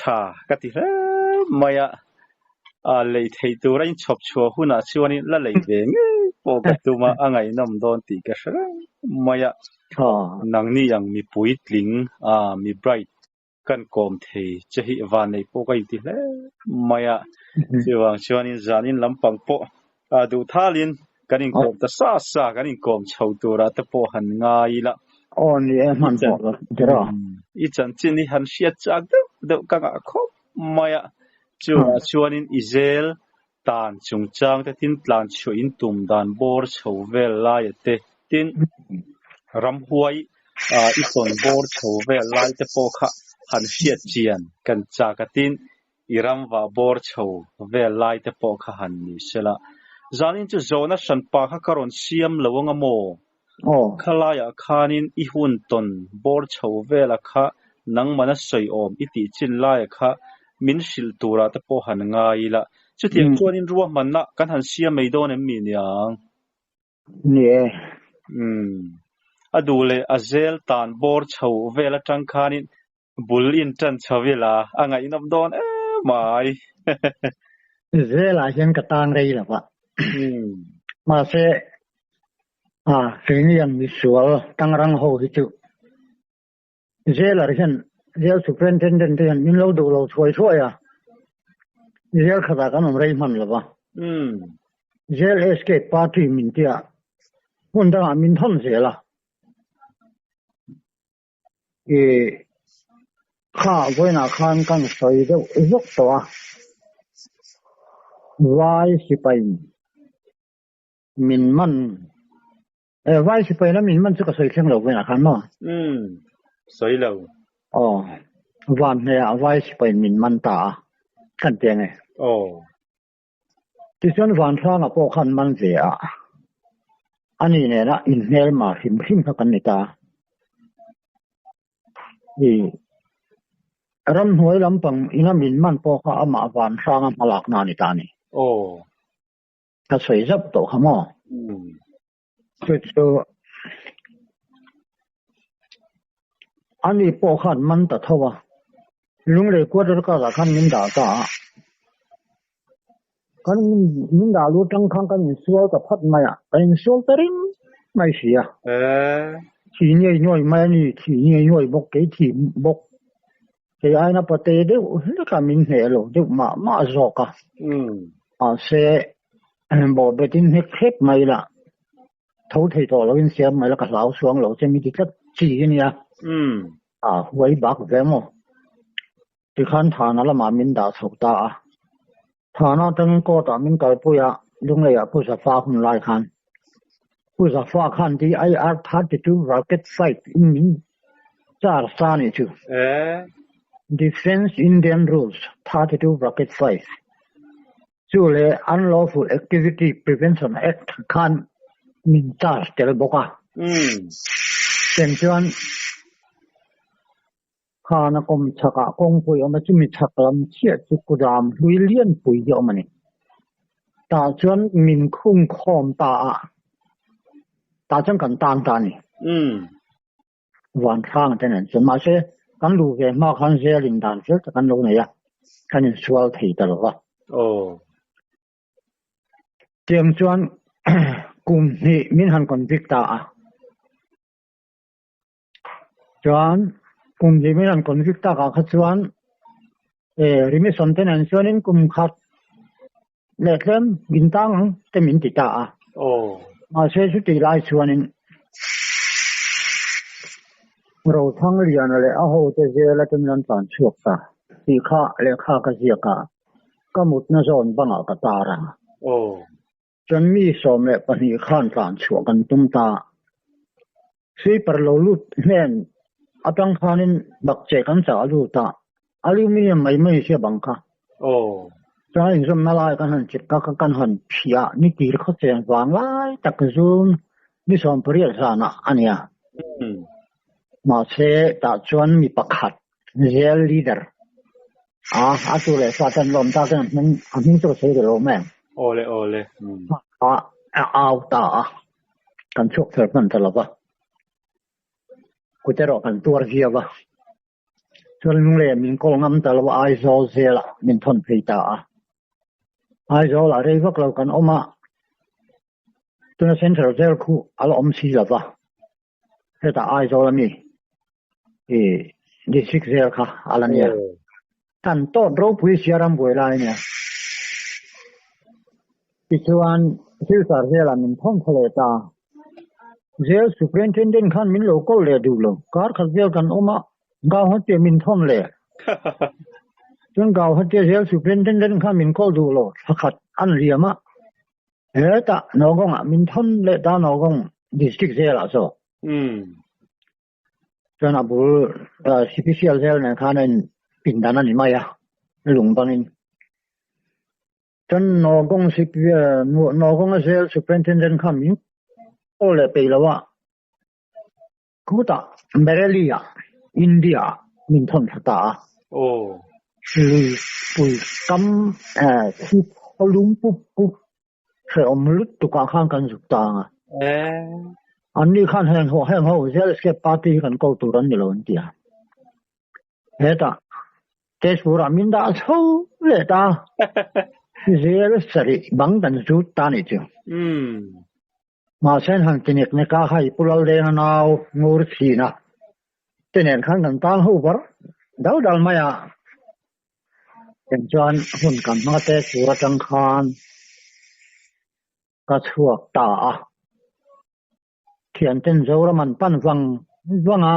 Tha ka ti hle mai a, lei theih tura in chhawp chhuah hunah chuanin la lei ve ngei pawh ka tum a, a ngaihnawm dawn tih ka hre reng mai a. Nangni ang mi puitling, mi bright kan kawm thei che hi vanneih pawh ka inti hle mai a. Chuvang chuanin zanin lampang pawh duh thalin kan inkawm ta sa sa, kan inkawm chho turah te pawh han ngai ila. Aw ni e, hmanhmawh lo tir aw. I chanchin hi han hriat chak deuh deuh ka ngah khawp mai a, chuvah chuanin i zel tan chungchang te tin tlan chhuah in tum dan bawr chho vel laia te, tin ramhuai i tawn bawr chho vel lai te pawh kha han hriat chian kan chak a, tin I ram vah bawr chho vel lai te pawh kha han ni sela. Zanin chu zawhna hranpa kha ka rawn siam lo anga maw? Khalaiah khanin i hun tawn bawr chho vela kha nangmana sawi awm i tih chin laia kha min hrilh turah te pawh han ngai ila. Chutiang chuanin ruahmanna kan han siam mai dawn em mi niang? Ni e. Umm. A duh leh a zel tan bawr chho vel atang khanin Bul in ṭan chho ila a ngaihnawm dawn em mai. Zelah hian ka tan rei lo va. Mahse, a keini ang misual tangrang ho hi chu Zelar hian Jail Superintendent te hian min lo duh lo thuai thuai a, Jail khatah kan awm rei hman lo va. Jail Escape Party min tia hmun dangah min thawn zel a. I kha vawiinah khan kan sawi deuh zawk tawh a, Vai sipai min man eh vai sipai la min man chu ka sawi thleng lo vawiinah khan maw? Umm sawi lo. Aw van hmeiah vai sipai min man ta a kan ti ange. Aw. Tichuan Vanhranga pawh khan man ve a, ani nena inhmelma hrim hrim kha kan ni ta. I ramhnuai lampang ina min man pawh kha amah Vanhranga hmalakna a ni ta a ni. Aw. Ka sawi zauh tawh kha maw? Chu chu ani pawh khan man ta tho a, Lunglei quarter karah khan min dah ta a, kan min dah lu tang khan kan insual ta phat mai a, kan insual ta ring mai si a. Thi ngei nuai mai a ni, thi ngei nuai bawk, kei thi bawk, kei aina pate deuh hlek a min hneh lo deuh mah mah zawk a. Mahse Bawhbetin hnek hlek mai la, tho thei tawh loin siam mai la ka hlau suang lo che mi ti tlat chi a nia. A huai bak ve maw? Tikhan Thana lamah min dah chho ta a. Thana atangin court ah min kalpui a, Lungleiah Pu Zafa hun lai khan. Pu Zafa khan DIR 32 Rocket Fight in min charge ta a nih chu. Defence Indian Rules 32 Rocket 5. Chu leh Unlawful Activity Prevention Act khan min charge tel bawk a. Chen chuan khana kawm chhakah kawngpui awm a, chumi chhak lam chiah chu kudam hlui lianpui hi a awm a ni. Tah chuan min khung khawm ta a, tah chuan kan tan ta a ni. Vanhrang te nen chuan mahse kan luh ve hma khan zel in dan fel tak an lo nei a, kan insual thei ta lo va. Tiang chuan kum hnih min han convict ta a, chuan kum hnih min han convict takah kha chuan remission te nen chuanin kum khat leh tlem in tang ang te min ti ta a. Mahse chutih lai chuanin Rothangliana leh a hote zel atangin an tlan chhuak ta tih kha lehkha ka ziak a, ka mutna zawn bangah ka tar a. Chuan mi 12 khan tlan chhuah kan tum ta. Sweeper lo lut hnen atang khanin bakcheh kan chah a lut a, aluminium mai mai hi a bang kha. Chuan a inzawmna lai kan han chep ka kan han phiah a, ni tir khaw cheng vang lai tak zum ni 18 zanah a nia. Mahse tah chuan mi pakhat jail leader a a tu leh fa ten lawm tak in a hming a hming chu ka sawi rih lo mai ang. Awle awle. A au ta a. Kan chhuak fel hman ta lo va, kut erawh kan tuar viau a. Chuan Lunglei min kawl ngam ta lo a, Aizawl zelah min thawn phei ta a. Aizawlah rei vak lo kan awm a, tuna Central Jail khu a la awm si lo va, hetah Aizawl ami i District Jail kha a la nia. Kan tawt ropui sia ram buai lai a nia. Tichuan Silchar Jail-ah min thawn thla leh ta. Jail Superintendent khan min lo kawl leh duh lo. Kar khat vel kan awm a, Gauhati min thawn leh. Chuan Gauhati Jail Superintendent khan min kawl duh lo. Thla khat an liam a, hetah Nowgong-ah min thawn leh ta Nowgong District Jail-ah zawk. Chuan a bul Special Jail nen khan a in pindan a ni mai a, lung bangin. Chuan Nowgong Nowgong-a Jail Superintendent khan min kawl leh peih lo a. Khutah Bareilly-ah India-ah min thawn thla ta a. Aw. Luipui kam thli thaw lum pup pup hrehawm lutukah khan kan zuk ta ang a. Anni khan heng ho heng ho Jail Escape Party hi kan ko tur an ni lo an ti a. Hetah Tezpur-ah min dah chho leh ta. Jail sarih bang kan zut ta nih chu. Mahse han ti nek nek a, hei Pu Laldenga nau ngur thin a, te nen khan kan tan ho bar dal dal mai a, eng chuan hun kan hmang a te tur atang khan ka chhuak ta a, thianten Zoram an pan vang vang a,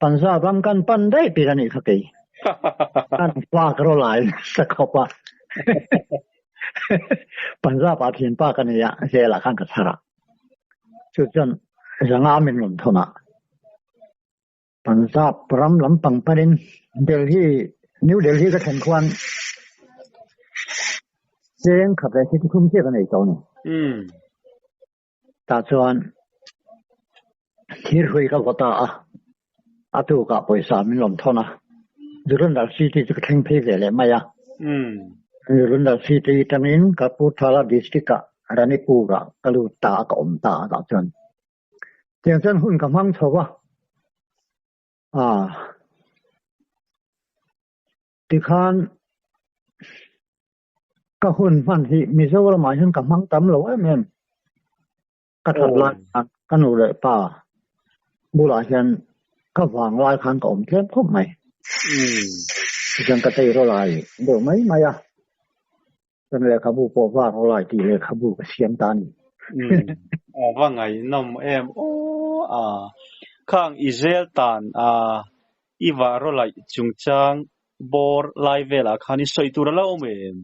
Punjab ram kan pan daih pir a nih kha kei. Kan vak ro lai nasa khawp a. Punjab ah thianpa ka nei a, jail ah khan ka chhar a. Chu chuan zanga min rawn thawn a. Punjab ram lampang panin Delhi, New Delhi ka thlen khuan cheng khat leh thil thum chiah ka nei tawh a ni. Tah chuan thir hrui ka vaw ta a, a tukah pawisa min rawn thawn a, Jalandhar City chu ka thleng phei ve leh mai a. Jalandhar City atangin Kapurthala District-ah Ranipur-ah ka lut ta a, ka awm ta a tah chuan. Tiang chuan hun ka hmang chho va, ah tikhan Ka hun hman hi Mizoramah hian ka hmang tam lo em em. Ka that lai khan ka nu leh pa bulah hian ka vang lai khan ka awm tlem khawp mai. Tichuan ka tei rawlai deuh mai mai a, chuan lehkhabu pawh var rawlai tih lehkhabu ka siam ta a ni. A va ngaihnawm em aw a. Khang i zel tan a i vah rawlaih chungchang Bawr lai velah khan i sawi tur a lo awm em?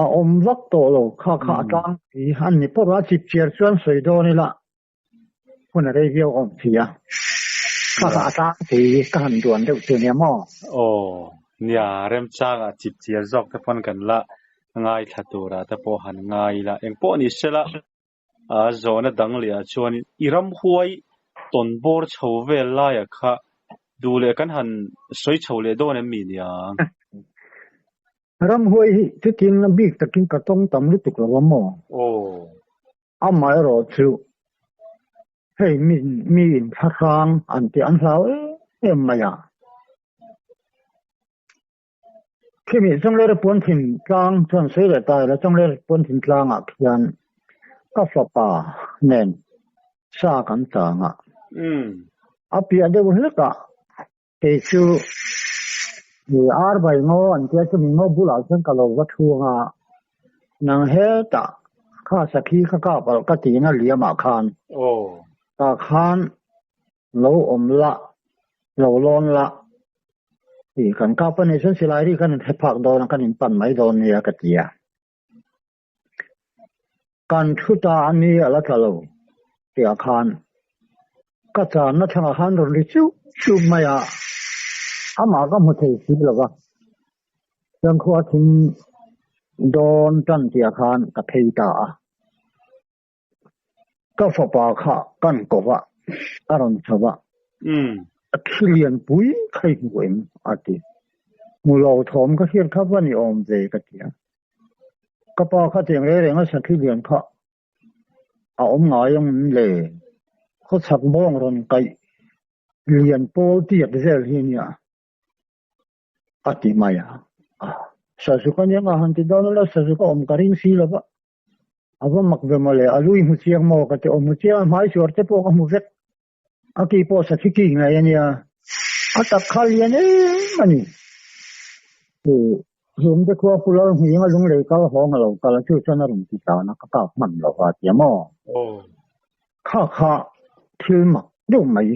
A awm vak tawh lo, kha kha a tlangpui a ni pawh a, chipchiar chuan sawi dawn ila hun a rei viau awm si a, kha kha a tlangpui ka han duan deuh chu nia maw? Aw, nia, remchangah chipchiar zawk te pawn kan la ngaithla turah te pawh han ngai ila, engpawh ni sela A zawhna dang leh ah chuan i ramhuai tawn bawr chho vel laia kha duh leh kan han sawi chho leh dawn em mi niang? Ramhuai hi chutin a bik takin ka tawng tam lutuk lo a maw? Aw. Amaherawh chu hei mi mi in thlahrang an tih an hlau em em mai a. Khimi Chawngler Puanthin tlang chuan sawi leh ta ila Chawngler Puanthin tlangah khian ka fapa nen sa kan chang a. A piah deuh hlekah kei chu ar vai ngaw an tia chumi ngaw bulah chuan ka lo va thung a, nang hetah kha sakhi kha kap alh ka tiin a liamah khan tah khan Lo awm la, lo lawn la tih kan kap a nih chuan silai ri kan inhre phak dawn a, kan inpan mai dawn nia ka ti a. Kan thu ta a ni a la tla lo tihah khan ka channa thlangah khan rawn ri chup chup mai a, amah ka hmu thei si lo va, chuan khua thing dawn tan tihah khan ka phei ta a. Ka fapa kha kan ko va, a rawn chho va. A thi lian pui kha i hmu em? a ti. Hmu lo thawm ka hriat kha va ni awm ve ka ti a. Ka pa kha tiang reng reng a sakhi lian kha a awm ngai ang le? Khawchhak bawng rawn kaih lian pawl tiak vel hi a nia a ti mai a. Sazuk a nia nga han ti dawn ila sazuk a awm ka ring si lo va, a va mak ve mawle, a lui hmu chiang maw ka ti awm hmu chiang a, hmai suar te pawh ka hmu vek, a ki pawh sakhi ki ngei a nia, a tak kha lian em a ni. Heng te khua pu lal hming a lunglei kal hawng a lo kal a chu chuan a rawn ti tan a, ka kap hman lo va tia maw? Kha kha thil mak deuh mai,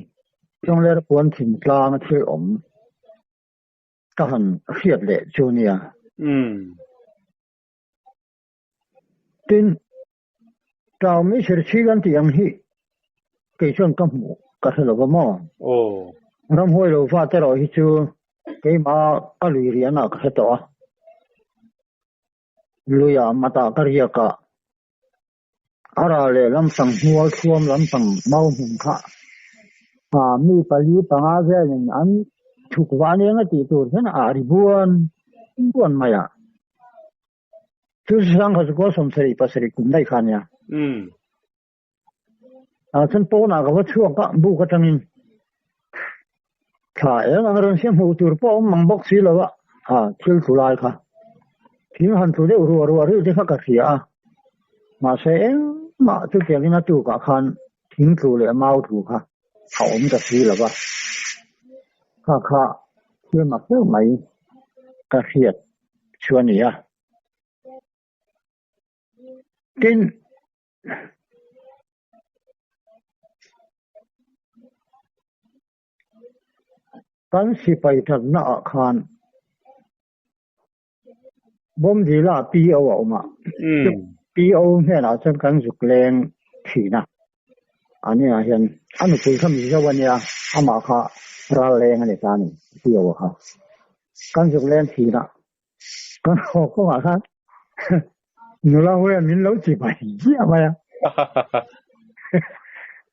Chawngler puan thin tlang a thil awm ka han hriat leh chu nia. Tin, Tau mi sirchhi kan tih ang hi kei chuan ka hmuh ka hre lo va maw? Ramhuai lo fa te erawh hi chu keimah ka lui riahna ka hre tawh a. Luiah matah ka riak a, a ral leh lampang hnual thuam lampang mau hmun kha mi pali panga velin an chhuk vah aniang a tih tur hian a ri buan buan mai a. Chu sang kha chu kawl 77 kum daih kha ania. Ah chuan pawnah ka va chhuak a, buk atangin thla eng ang rawn sia hmuh tur pawh a awm mang bawk si lo a, ah thil tlu lai kha thing han tlu deuh ruah ruah rih te kha ka hria a, mahse engmah chutiangin a tukah khan thing tlu leh mau tlu kha a awm ta si lo va, kha kha thil mak deuh mai ka hriat chu a ni a. Tin, kan sipai thatna ah khan Bawmdila PO a awm a, PO hnenah chuan kan zuk leng thin a, a nia hian a nupui kha Mizo a nia, amah kha ral leng a ni ta a ni PO kha. Kan zuk leng thin a, Kan haw kawngah khan nula huai min lo ti mai ziah mai a.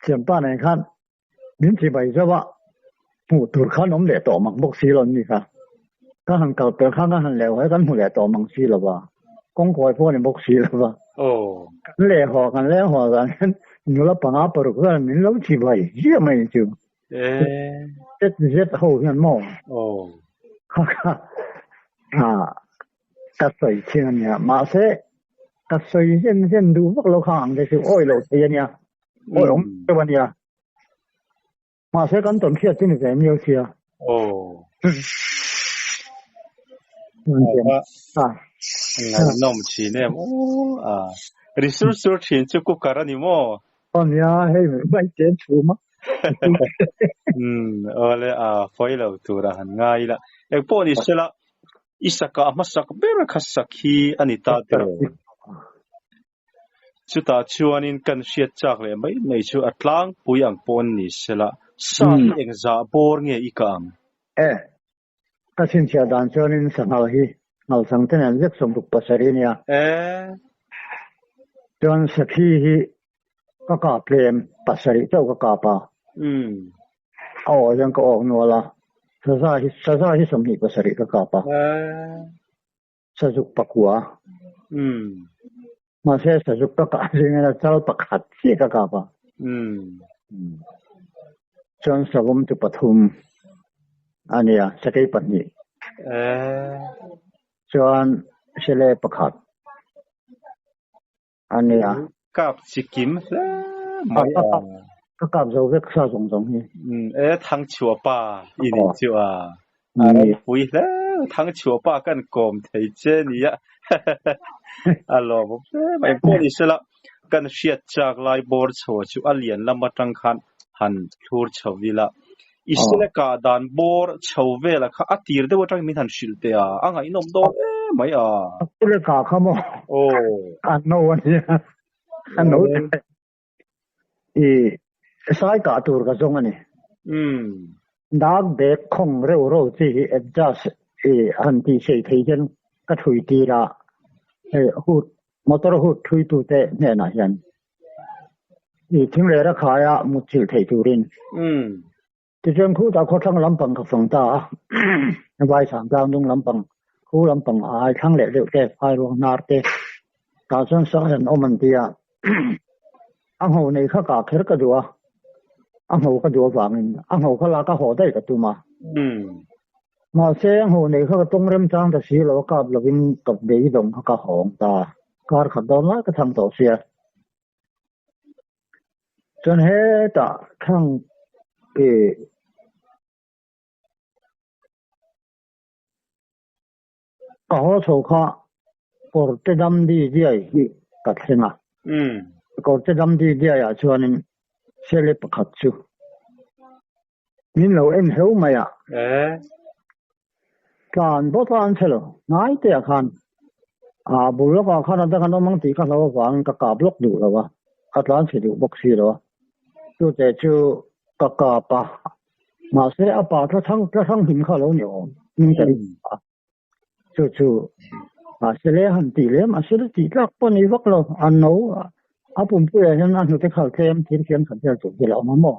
Thianpa nen khan min ti mai zauh a, hmuh tur khan awm leh tawh mang bawk si lo an ni kha. Ka han kal pel khan ka han leh haw kan hmu leh tawh mang si lo va, kawngkawi pawh a ni bawk si lo va. Kan leh haw kan leng haw zan hian nula panga paruk vel min lo ti mai ziah mai chu. Zet zet ho hian maw? Kha kha ka sawi thin a nia. Mahse, ka sawi zen zen duh vak lo kha ang te chu awi lo thei a nia. Awi awm deuh a nia. Mahse, kan tawn hriat chu ni ve miau sia. Ngaihnawm thin em aw. Ri sur sur thin chu cooker a ni maw? Aw nia, hei mai chen chhum a. Umm, awle a fawi lo tur a han ngai ila. Eng pawh ni sela, i saka hmasak ber kha sak hi a ni ta tiraw? Chutah chuanin kan hriat chak leh mai mai chu a tlangpui ang pawn ni sela, sa hi engzah bawr nge i kah ang? E, ka chhinchhiah dan chuanin sanghal hi ngalsang te nen vek 67 a nia. E. Chuan sakhi hi ka kap tlem, pasarih chauh ka kap a. A awh hian ka awk nual a, saza hi saza hi 27 ka kap a. E. Sazuk pakua. Mahse sazuk ka kah zingin a chal pakhat chiah ka kap a. Chuan savawm chu pathum a nia, sakei pahnih. Chuan sele pakhat a nia. Kap chikim hle mai a. Ka kap zo vek sa zawng zawng hi. E Thangchhuah pa i nih chu a. A ropui hle Thangchhuah pa kan kawm thei che nia. A lawmawm hle mai. Engpawh ni sela kan hriat chak lai bawr chho chu a lian lam atang khan han thlur chho ila. I sele kah dan bawr chho vela kha a tir deuh atang min han hrilh teh a, a ngaihnawm dawn em mai a. Sele kah kha maw? Aw. A no a nia. A no te. I sai kah tur ka zawng a ni. Dak bag khawng reuh reuh chi hi adjust i han tih sei thei hian ka thui tir a, hei hood motor hood thui tute hnenah hian i thinglera khaia mutchilh theih turin. Tichuan khutah khawthlang lampang ka fang ta a, Vaisang tlang dung lampang, khu lampang a ai thlang leh deuh te, phairuang hnar te, tah chuan sawi an awm an ti a, a ngho nei kha kah kher ka duh a. A ngho ka duh avangin a ngho kha lak a haw daih ka tum a. Mahse a ngho nei kha ka tawng remchang ta si lo a kap lovin ka beidawng kha ka hawng ta. Kar khat dawn lai ka thang tawh sia. Chuan hetah thang ih Ka haw chho kha kawrte dam di diai hi ka thleng a. Kawrte dam di diaiah chuanin sele pakhat chu min lo en heu mai a. Tlan pawh tlan che lo, hnai te ah khan a bul lawkah khan a dang an awm ang tih ka hlau avangin ka kap lawk duh lo a, ka tlan chhe duh bawk si lo a. Chute chu ka kap a, Mahse a pa tla thang tla hrang hlim kha lo ni awm min ka ring a, chu chu mahse le han tih lem a sir tih tlak pawh ni vak lo, a no a pumpuiah hian a hnute khal tlem thil thiam khat vel tur hi a lo awm a maw?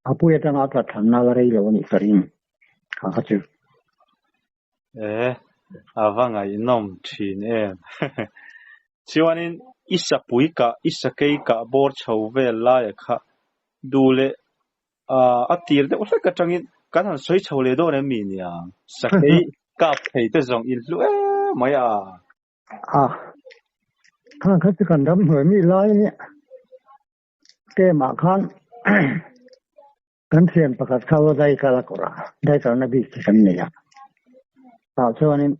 A pui atanga a tla thlanna la rei lo a nih ka ring kha kha chu. E, a va ngaihnawm thin em. Chuanin i sapui kah, i sakei kah bawr chho vel laia kha duh leh a tir deuh hlek atangin kan han sawi chho leh dawn em mi niang? Sakei kap thei te zawng in hlu em mai a. A, khang kha chu kan ram hnuai mi lai nia. Camp-ah khan kan thian pakhat kha aw dai kal a kawrh a, dai kalna bik hi kan nei a. Tah chuanin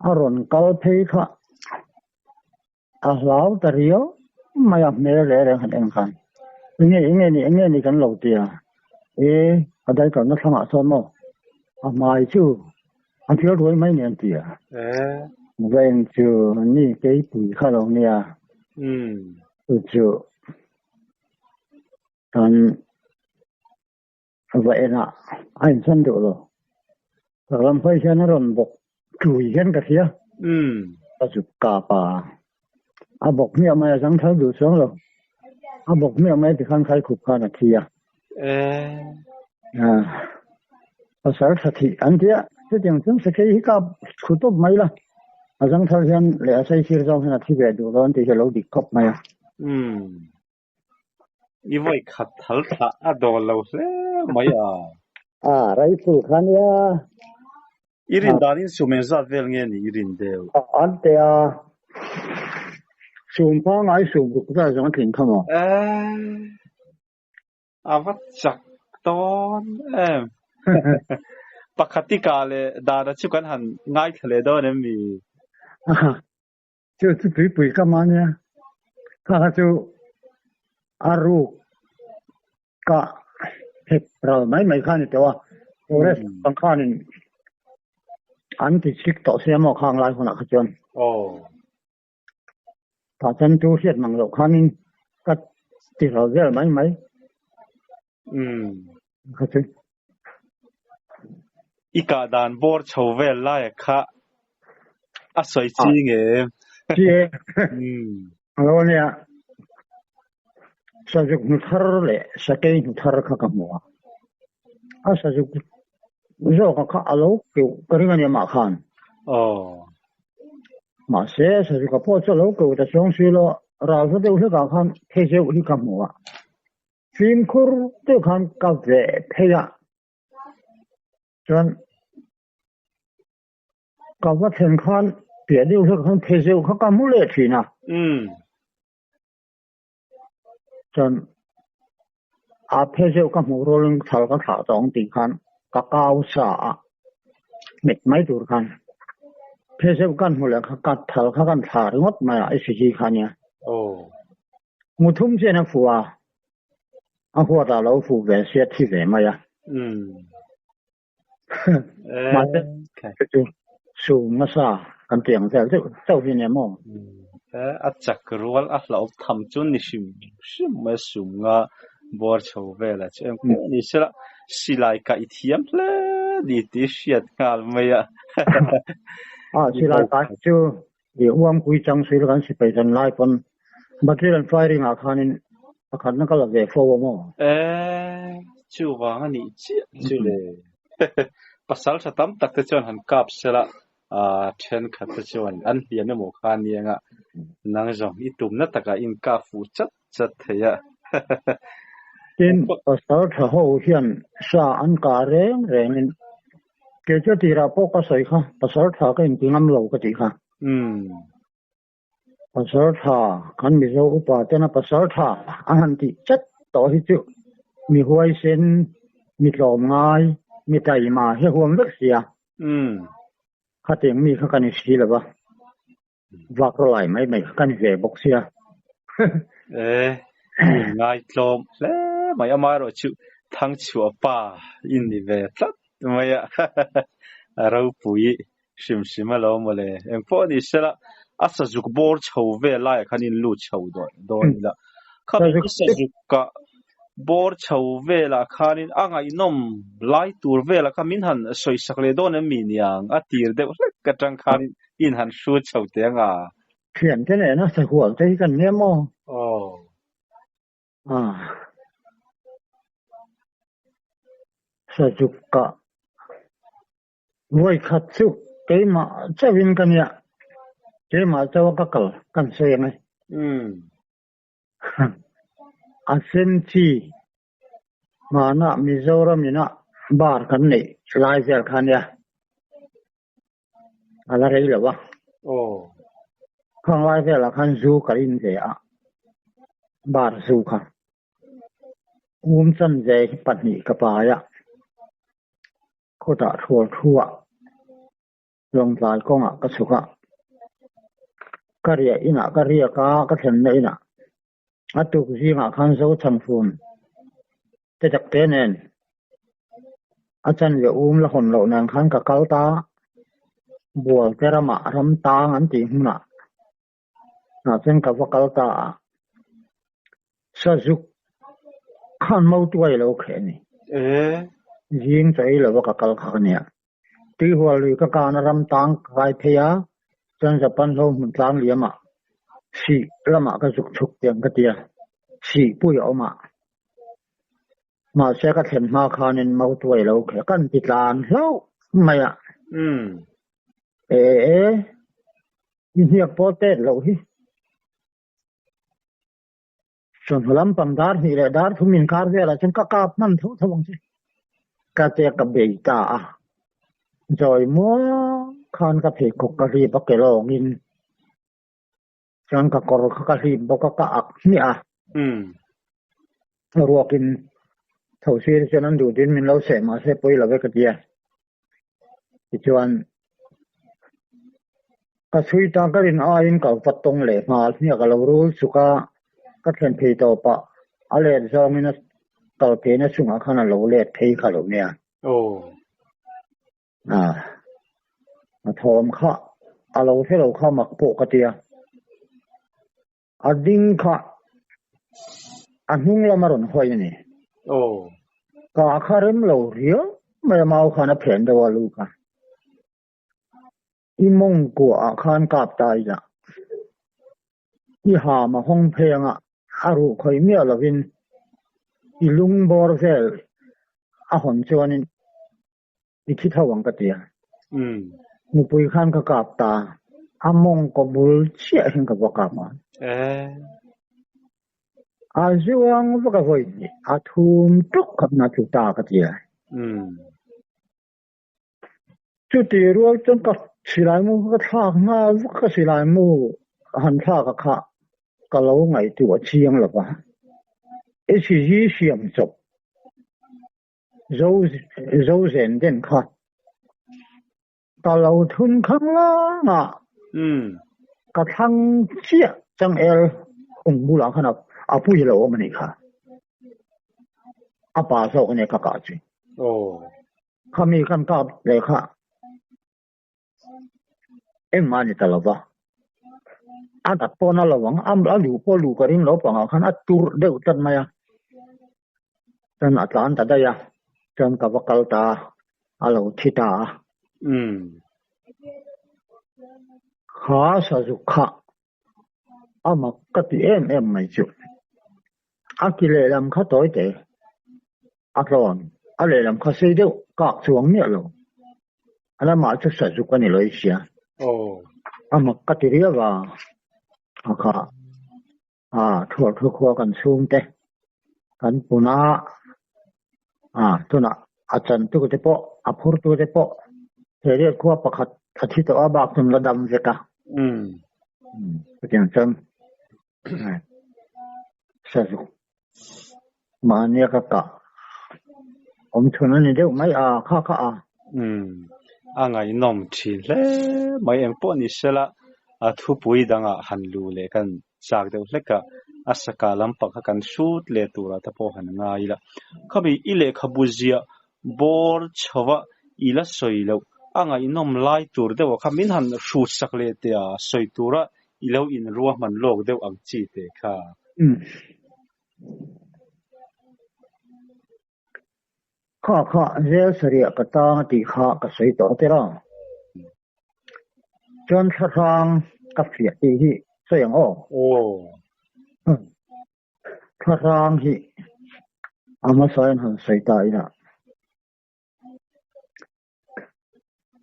a rawn kal phei kha a hlau ta riau mai a, hmel reng reng han en khan enge enge ni enge ni kan lo ti a, e a dai kalna thlangah sawn maw a hmai chu a thil ruai mai nen ti a. Va en chu ni keipui kha lo nia. Chu chu kan va en a, a insawn duh lo. Ka ram hawi hian a rawn bawk chui hian ka hria. Ka zuk kap a, a bawk hmiah mai a zang thar duh chuang lo. A bawk hmiah mai tikhan khaikhup khan a thi a. Pasal tha thih an tia, chutiang chuan sakei hi kap thu tawp mai la, a zang thar hian leh a saisir zawng hian a thi ve duh lo an tih hi a lo dik khawp mai a. I vawi khat thal thlah a dawl lo hle mai a. A, rifle kha nia. I rin danin sum eng zat vel nge ni i rin deuh? An te a, sum pangngai sum ruk vel zawng a tling kha maw? A va chak dawn em. Pakhat i kah leh dana chu kan han ngaithla leh dawn em mi? Chu chu tuipui ka mah nia. Kha kha chu a ruk ka hek ral mai mai kha ni tawh a. Forest ang khanin an ti chik tawh sia maw khang lai hunah kha chuan. Tah chuan chu hriat mang loh khanin ka ti ral vel mai mai. Kha chu. I kah dan bawr chho vel laia kha a sawi chi nge em? Chi e. A lo ania. Sazuk hnu thar leh sakei hnu thar kha ka hmu a. A sazuk zawka kha a lo keuh ka ring ania mah khan. Mahse sazuka pawh chu a lo keuh ta chuang si lo, ral hla deuh hlekah khan phei zeuh hi ka hmu a. Fimkhur deuh khan ka veh phei a, chuan ka va thlen khan piah deuh hlekah khan phei zeuh kha ka hmu leh thin a. Chuan a phe zeuh ka hmuh rualin thal ka thlah tawh ang tih khan ka kau sa a, hmet mai tur khan phe zeuh kan hmu leh kha ka thal kha kan thla ringawt mai a, i si kha nia. Mu thum chian a fuh a, a huat ah lo fuh ve sia thi ve mai a. Mahse chu sum nasa kan ti ang vel deuh chauh hi nia maw? A chak rual a hlauh tham chu ni hrim hrim mai a sum nga bawr chho vel a chu eng pawh ni sela silai kah i thiam hle ni tih hriat nghal mai a. A silai kai chu I uangpui chang sil kan sipai zan lai pawn battery an firing ah khanin pakhatna ka la ve fo a maw? Eh, chuvang a nih chiah chu le. Pasal tha tam tak te chuan han kap sela, ah thenkhat te chuan an hliam emaw kha aniang a, nang zawng i tumna takah in kap fuh chat chat thei a. Tin, pasaltha ho hian sa an kah reng rengin kei chu tirah pawh ka sawi kha, pasaltha ka inti ngam lo ka tih kha. Pasaltha, kan Mizo upa tena pasaltha an han tih chat tawh hi chu mi huaisen, mi tlawmngai, mi taima hi a huam vek sia. Khatiang mi kha ka ni si lo va, vak rawlai mai mai kha ka ni ve bawk sia. E, mi ngaitlawm hle mai, amaherawh chu Thangchhuah pa i ni ve tlat mai a, a ropui hrim hrim alawm mawle. Engpawh ni sela, a sazuk bawr chho vel laiah khan in lut chho dawn ila. Khami sazuk ah Bawr chho velah khanin a ngaihnawm lai tur velah kha min han sawisak leh dawn em mi niang? A tir deuh hlek atang khanin in han hrut chho teh ang a. Thiante nena sahual te hi kan nia maw? Aw. Ah. Sazuk kah Vawi khat chu keimah chauhin ka nia, keimah chauha ka kal kan sawi ang e. A sen chi hmanah Mizoram ina bar kan neih lai vel kha nia, a la rei lo a. Khang lai velah khan zu ka in ve a, bar zu kha. Um chanve hi pahnih ka pai a, khawtah thual thu-ah Lawngtlai kawngah ka chhuk a, ka riah inah ka riak a, ka thlenna inah a tuk zingah khan Zochhangfun te takte nen a chanve um la hawn loh nen khan ka kal ta, Bualte ramah ram tang an tih hmunah ah chuan ka va kal ta a, Sazuk khan Mautuai lo kheh a ni. Zing chaw ei lova ka kal kha ka nia. Tuihual lui ka kana ram tang ka kai phei a, chuan Japan hlo hmun tlang liam ah sih lamah ka zuk chhuk tiang ka ti a, sih pui a awm a. Mahse ka thlen hma khanin Mautuai lo kheh kan ti tlan hlauh mai a. E e, i hniak pawh tet loh hi. Chawhnu lampang dar hnih leh dar thum inkar velah chuan ka kap hman tho tho ang che. Ka che ka bei ta a, zawi muang khan ka pheikhawk ka hlip a ke lawngin chuan ka kawr kha ka hlip bawk a, ka ak hmiah a. Ruakin tho sir chuan an duh duhin min lo seh mahse pawi lo e ka ti a. Tichuan ka chhui ta ka rin aiin ka va tawng leh nghal hmiah ka lo rul chuk a, ka thlen phei tawp a, a let zawngin a kal pheina chungah khan a lo let phei kha lo nia. A thawm kha a lo hre lo kha mak pawh ka ti a, a ding kha a hnung lam a rawn hawi a ni. Ka kha rem lo riau mai a mau khan a phen deuh a lu kha. I mawngkua ah khan kap ta ila. I ham a hawng phei anga a ruh khawih miah lovin i lung bawr vel a hawn chuanin i thi tho ang ka ti a. Nupui khan ka kap ta a mawngkaw bul chiah hian ka va kap a. A zuang vak a vawi hnih a thum tuk khat na tlu ta ka ti a. Chuti rual chuan ka silai mu ka thlak nghal vak ka silai mu han thlak a kha ka lo ngaihtuah chiang lo va. HG siam chawp zo zo zen den kha ka lo thun khang lang a, ka thlang chiah changel hung bulah khan a pui lo awm a nih kha. A pa zawk a nia ka kah chu. Khami kan kap leh kha engmah a ni ta lo va, a dat pawh na lo ang, a luh pawh luh ka ring lo pangah khan a tur deuh tlat mai a, chuan a tlan ta daih a, chuan ka va kal ta a, a lo thi ta a. Kha sazuk kha a mak ka ti em em mai chu, a ki lehlam kha tawi te. A tlawn, a lehlam kha sei deuh kak chuang miah lo. A lamah chu sazuk a ni lo i hria. A mak ka ti riau a, a kha. A thuar thu khua kan chhungte kan pun a, a tunah a chantu te pawh a phurtu te pawh Theriat khua pakhat a thi tawh a bak chun la dam vek a. Chutiang chuan sazuk mahnia ka kah awm chhun a ni deuh mai a kha kha a. A ngaihnawm thin hle mai engpawh ni sela a thupui dangah han lu leh kan chak deuh hlek a, a saka lampang kha kan hrut leh turah te pawh han ngai ila. Khami i lehkhabu ziah bawr chho a i la sawi loh a ngaihnawm lai tur deuh ah kha min han hrut sak leh teh a, sawi tura i lo inruahman lawk deuh ang chi teh kha. Kha kha zel sarih ka tang a tih kha ka sawi tawh tir a. Chuan thlahrang ka fiah tih hi sawi ang aw. Aw. Thlahrang hi a hmasa in han sawi ta ila.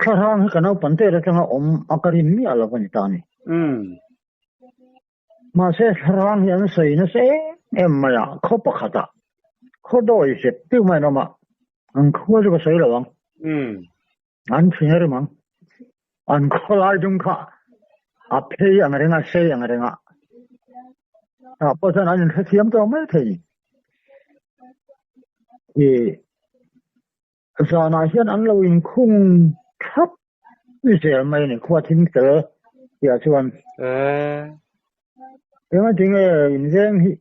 Thlahrang hi ka naupang te atanga awm a ka rin miah lo a ni ta a ni. Mahse thlahrang hi an sawi nasa em em mai a, khaw pakhatah khaw dawi zep tiu mai an awm a, an khua chu ka sawi lo ang. An thin a rim ang. An khawlai dung kha a phei ang reng a, sei ang reng a. Tah pawh chuan an inhrethiam tawh mai thei. I zanah hian an lo inkhung thlap zel mai a ni, khua thim tel tihah chuan. Engati tinge inveng hi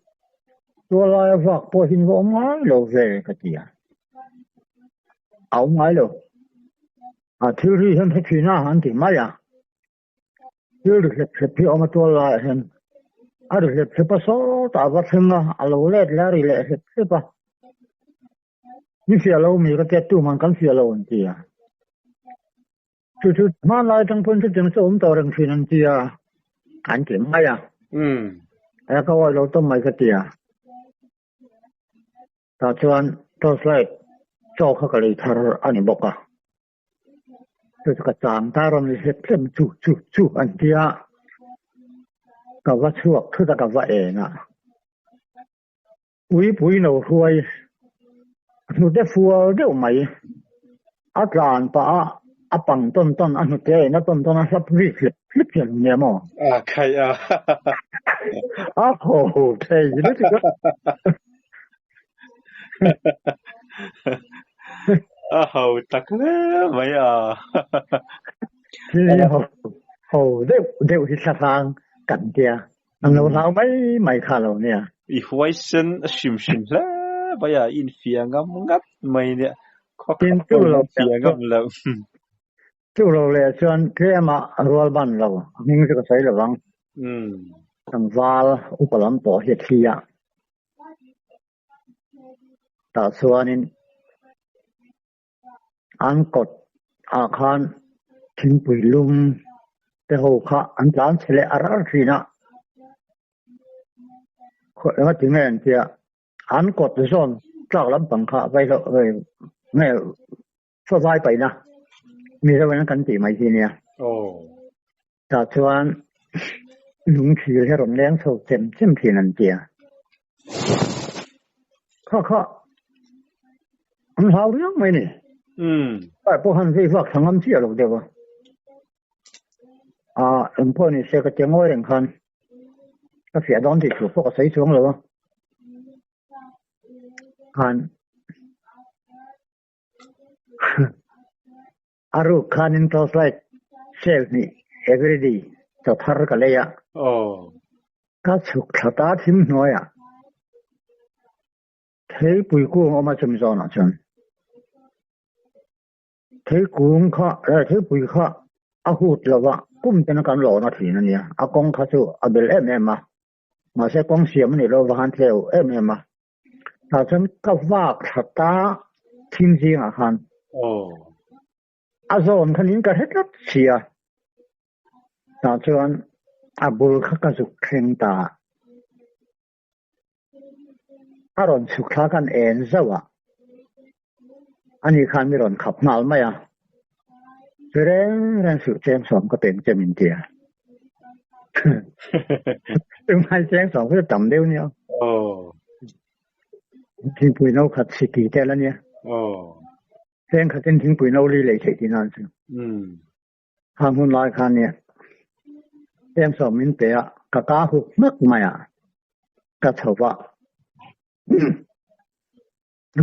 tualaia vak pawh hi va awm ngai lo ve ka ti a, a awm ngai lo. A thil ri hian hre thin a an ti mai a, thil ri hlep hlep hi a awm a tuallaiah hian a ri hlep hlep a sawtah a va thleng a, a lo let leh a ri leh hlep hlep a. Ni fiah lo mi ka tia tuman kan fiah lo an ti a. Chu chu hmanlai atang pawn chutiang chu awm tawh reng thin an ti a, an ti mai a. A ka awih lo tawp mai ka ti a. Tah chuan torch light chaw kha ka lei thar a ni bawk a. Chu chu ka chang ta rawn hlep hlep chu chu chu an ti a. Ka va chhuak thut a ka va eng a. Uipui lo hruai hnute fual deuh mai a tlan pah a, a pang tawn tawn a hnute a in a tawn tawn a hlap rik hlep hlep hian nia maw? A khaih a. A haw thei lutuk a. A ho tak hle mai a. Thil hi ho ho deuh deuh hi thlahrang kan tia. An lo hlau mai mai kha lo nia. I huaisen hrim hrim hle mai a, i infiah ngam ngat mai nia. Khaw Tin khat chu pawhin lo an fiah ngam lo. Chu lo leh chuan tlema rual ban lo, a hming chu ka sawi lo vang. Tlangval upa lam pawh hi a thi a. Tah chuanin An kawt ah khan thingpui lum te ho kha an tlan chhe leh ar ar thin a, khaw eng a ti nge an tia an kawt zawn tlak lampang kha vai hlauh vai nge chaw vai paihna Mizo in kan tih mai hi nia. Tah chuan lungthir hi a rawn leng chho chem chem thin an ti a. Kha kha an hlau riau mai ni. Pai pawh han vei vak thla ngam chiah lo deuh a. A eng pawh ni se ka ti ngawi reng khan ka fiah dawn tih thu pawh ka sawi chuang lo a. Khan A ruk khanin torchlight sale hnih everyday chaw thar ka lei a. Ka chhuk thla ta thim hnuaiah theipui kung awm a chumi zawnah chuan theikung kha eh theipui kha a hut lova kum tena kan lawn a thin a nia a kawng kha chu a bel em em a mahse kawng siam a nih loh avang khan tleu em em a. Tah chuan ka vak thla ta thim zingah khan a zawn khan in ka hre tlat si a, tah chuan a bul kha ka zuk thleng ta a, a rawn chhuk thla khan en zauh a, ani khan mi rawn khap nghal mai a, chu reng reng suh cheng sawm ka peng che min ti a. Tumai cheng sawm kha tam deuh nia. Aw. Thingpui no khat siki tel ania. Aw. Cheng khatin thingpui no li lei theih tihna an chu. Umm. Khang hun lai khan nia. Cheng sawm min pe a, ka ka huk hmak mai a, ka chho va.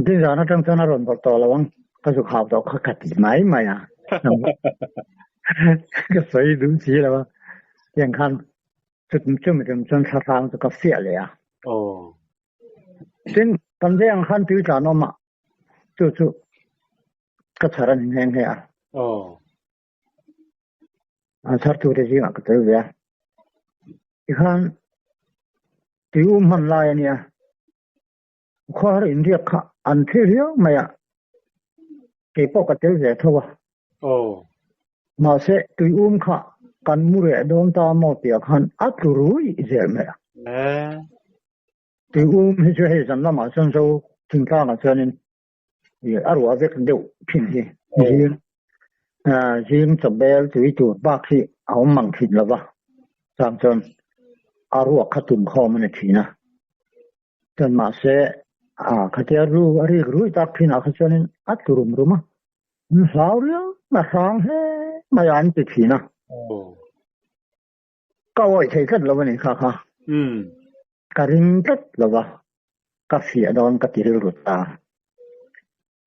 Tin zan atang chuan a rawn vawrh tawh lo ang, ka zuk hau tawh kha ka ti mai mai a. Ka sawi duh si lo a, tiang khan chumi tum chuan thlahrang chu ka fiah leh a. Aw. Tin, kan veng ang khan tui tlan awm a, chu chu ka chhar a ni nghe nghe a. Aw. An chhartute zingah ka tel ve a. Tikhan tui um hman lai a nia. Khuar inriak kha an thi riau mai a, kei pawh ka tel ve tho a. Aw. Mahse, tui um kha kan mu reh dawn ta maw tih ah khan a tlu rui zel mai a. E. Tui um hi chu hei zan lamah chuan zo thingtlangah chuanin a ruah vek deuh thin hi. Zing zing chawbel tui tur bak hi a awm mang thin lo va, chang chuan a ruak kha tum khawm a ni thin a. Chuan mahse a khatia ru a rik rui tak thin ah kha chuanin a tlu rum rum a, an hlau riau a hrang hle mai a an ti thin a. Ka awih thei tlat lo a ni kha kha. Ka ring tlat lo va, ka fiah dawn ka ti rilru ta.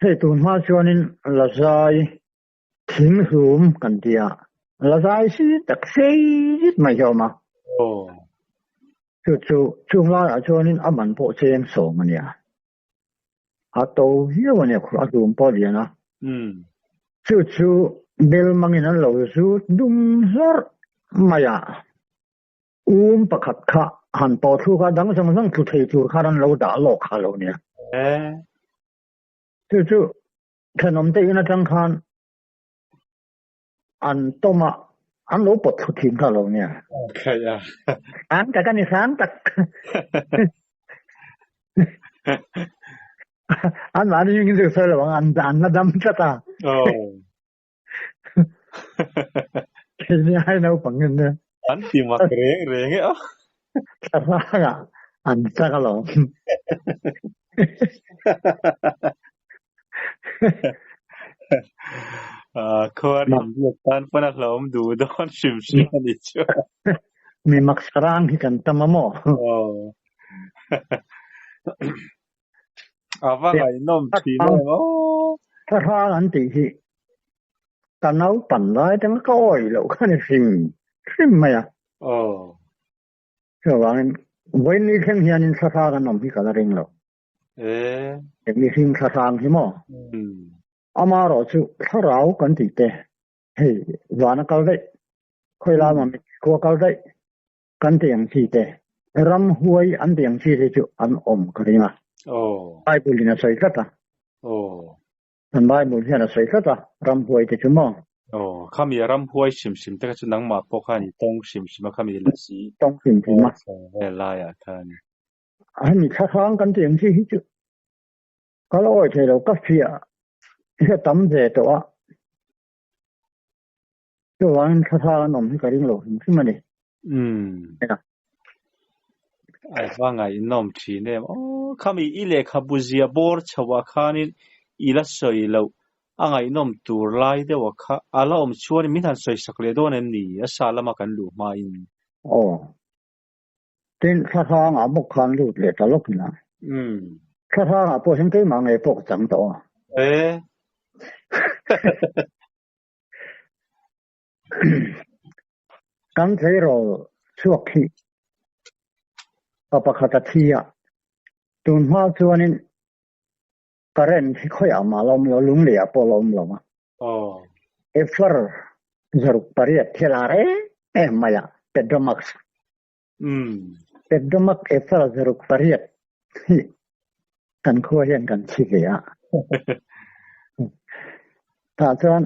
Hei tun hma chuanin Lazai thing hlum kan ti a, Lazai si tak sei zet mai hi a awm a. Chu chu chung laiah chuanin a man pawh cheng sawm a nia. A to viau a nia, a hlum pawh a lian a. Chu chu bel mangin an lo zut dum hlarh mai a. Um pakhat kha han pawh thluk a, dang zawng zawng tlu thei tur khan an lo dah lawk kha lo nia. Chu chu thenawm te in atang khan an tawm a, an lo pawt thlu thin kha lo nia. Hrang tak a ni, hrang tak. An mahni hming chu sawi lo ang, an la dam tlat a. Keini ai naupang in nia. An ti mak reng reng e a. Thlarang ah an chak alawm. Khuar inbiak tan pawn a hlawm duh dawn hrim hrim a ni chu. Mi mak sarang hi kan tam a maw? Aw. A va ngaihnawm thin em aw. Thlarang an tih hi ka naupan lai atanga ka awih loh kha ni hrim hrim mai a. Aw. Chuvangin vawiin ni thleng hianin thlarang an awm hi ka la ring lo. E. Mihring thlarang hi maw? Amaherawh chu thlarau kan tih te hei van a kal daih, khawi lama mit khua kal daih kan tih ang chi te, ramhuai an tih ang chi te chu an awm ka ring a. Bible in a sawi tlat a. Kan Bible hian a sawi tlat a, ramhuai te chu maw? Aw, khami ramhuai hrim hrim te kha chu nangmah pawh khan i tawng hrim hrim a, khami lasi Tawng hrim hrim a. Vel laiah khan. Hemi thlahrang kan tih ang chi hi chu ka la awih thei lo, ka fiah hi a tam ve tawh a. Chuvangin thlahrang an awm hi ka ring lo hrim hrim a ni. Umm. A va ngaihnawm thin em. Aw, khami i lehkhabu zia bawr chhoah khanin i la sawi loh a ngaihnawm tur lai deuh a kha a la awm chuan min han sawi sak leh dawn em ni? A sa lama kan luh hmain. Aw. Tin, thlahrangah bawk khan lut leh ta lawk ila. Umm. Thlahrangah pawh hian keimah ngei pawh ka chang tawh a. E. Kan tleirawl chhuak hi pa pakhat a thi a, tun hma chuanin current hi khawiah mah la awm lo, lungleiah pawh la awm lo a. Efar zaruk pariat thil a reng em mai a, Petromax. Petromax efar zaruk pariat hi kan khua hian kan thi ve a. Tah chuan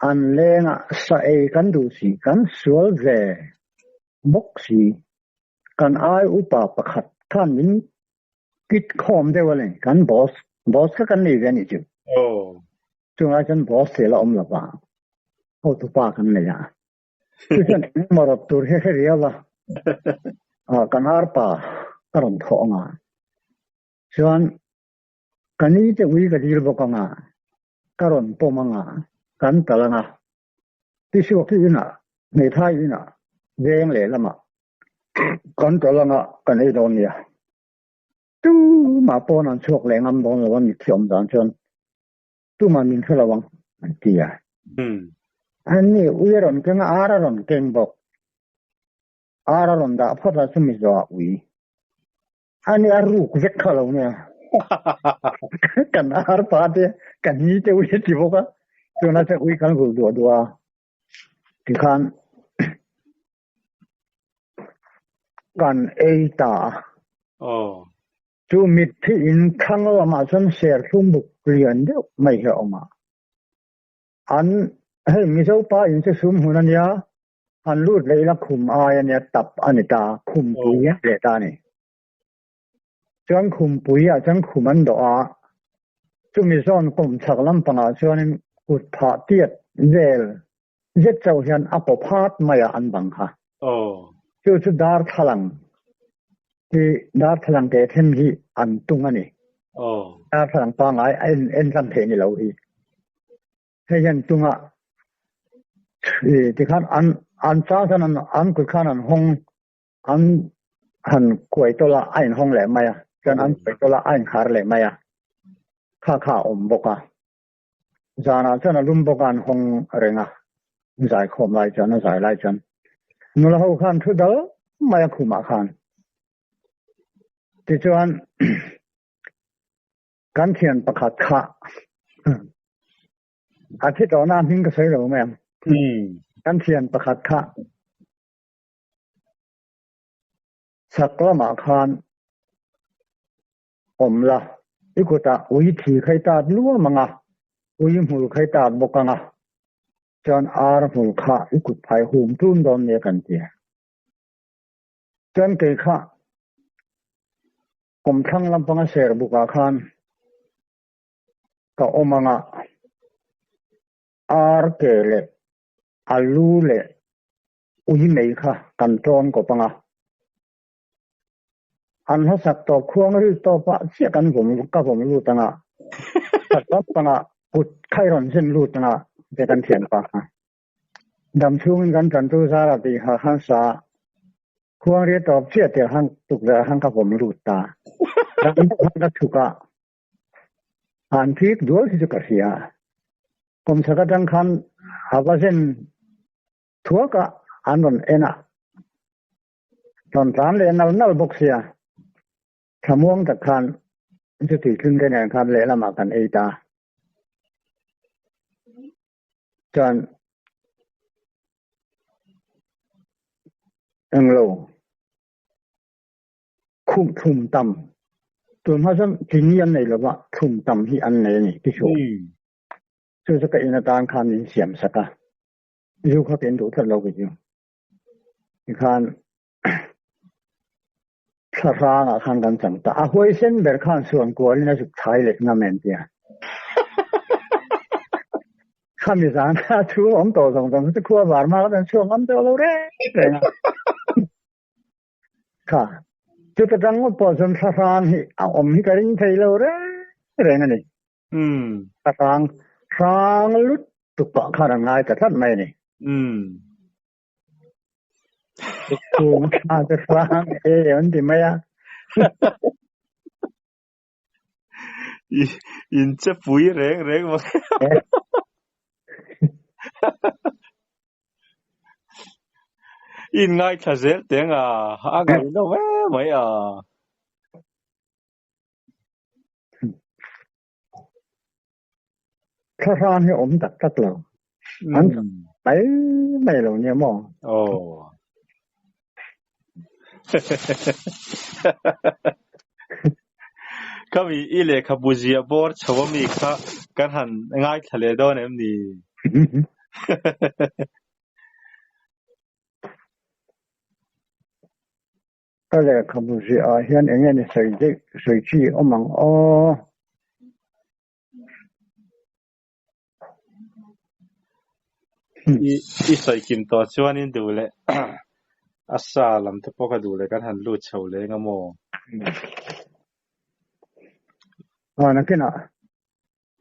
an lengah sa ei kan duh si, kan sual ve bawk si, kan ai upa pakhat khan min kit khawm deuh a ni, kan boss, boss kha kan nei ve a nih chu. Chunglai chuan boss thil a awm lo va, hotupa kan nei a. Chuan engemaw rawt tur hi hre riau a, kan arpa ka rawn thawh ang a, chuan ka ni te ui ka dil bawk ang a, ka rawn pawm ang a, kan tal ang a, tisuak hi inah, hmeithai inah, veng lehlamah kan tal ang a, kan ei dawn nia. Tumah pawn an chhuak leh ngam dawn lo a mitthi awm dan chuan tumah min hre lo ang an ti a. An ni ui a rawn keng a, ar a rawn keng bawk. Ar a rawn dah phawt a chumi zawhah ui. Ani a ruk vek kha lo nia. Kan ar pa te kan ni te ui a ti bawk a. Chuan a che ui kan rulh duah duah a. Tikhan kan ei ta a. Chu mitthi in thlang lamah chuan serthlum buk lian deuh mai hi a awm a. An hei Mizo pa in chu sum hmun a nia, han lut leh ila khum ai a nia tap a ni ta, khumpui a leh ta a ni. Chuan khumpui ah chuan khum an dawh a, chumi zawn kum chhak lampangah chuanin kut phah tiat vel zet chauh hian a kaw phat mai a an bang kha. Chu chu darthlalang hi darthlalang teh then hi an tung a ni. Darthlalang pangngai a en en tlang theih ni lo hi. Hei hian tung a tikhan an an chang chuan an an kut khan an hawng An han kuai tawlh a, a inhawng leh mai a, chuan an kuai tawlh a, a inkhar leh mai a, kha kha a awm bawk a. Zanah chuan a lum bawk a, an hawng reng a, zai khawm lai chuan, a zai lai chuan nula ho khan thu dal mai a khumah khan. Tichuan kan thian pakhat kha a thi tawhna hming ka sawi lo mai ang. Kan thian pakhat kha Chhak lamah khan awm la, i kutah ui thi khai tat luam ang a, ui hmul khai tat bawk ang a, chuan ar hmul kha i kut phai hum tum dawn nia kan ti a. Chuan kei kha kawmthlang lampanga ser bukah khan ka awm ang a, ar ke leh alu leh ui mei kha kan tawn kawp ang a, an hlasak tawp khuang ri tawp ah chiah kan vawm ka vawm lut ang a, ka tawp ang a, kut kha i rawn zen lut ang a te kan thian pa kha. Dam chhungin kan tantu zara tih kha khan sa khuang ri tawp chiah tir khan tukverh khan ka vawm lut ta. Dam khan ka chhuk a, an phik dual hi chu ka hria. Kawmchhak atang khan a va zen thuak a, an rawn en a, rawn tlan leh nal nal bawk sia, thlamuang tak khan chuti tling te nen khan lehlamah kan ei ta. Chuan englo Khum thlum tam. Tun hma chuan tling hi an nei lova, thlum tam hi an nei a ni ti hruai. Chu chu ka in atan khan min siam sak a, zu kha ka in duh tlat lo ka ti. Tikhan thla hrangah khan kan chang ta. A huaisen ber khan suan kualin a zuk thai leh ngam em tia. Khami zan kha thu awm tawh zawng zawng chu khua var hma kha kan chhuak ngam tawh lo reng reng a. Kha, chuta tang ngawt pawh chuan thla hrang hi a awm hi ka ring thei lo reng reng a ni. Thla hrang hrang lutuk pah khan an ngai ta tlat mai a ni. Chung thla chu hrang e an ti mai a. In che pui reng reng mai. In ngaithla zel teng a, a ngaih lo em mai a. Thla hrang hi awm tak tak lo. An mai mai lo nia maw? Aw. Khami i lehkhabu ziah bawr chho a mi kha kan han ngaithla leh dawn em ni? Ka lehkhabu ziah ah hian eng nge ni sawi daih sawi chi awm ang aw. I i sawi kim tawh chuanin duh leh a sa lam te pawh kha duh leh kan han lut chho leh eng a maw? A nakinah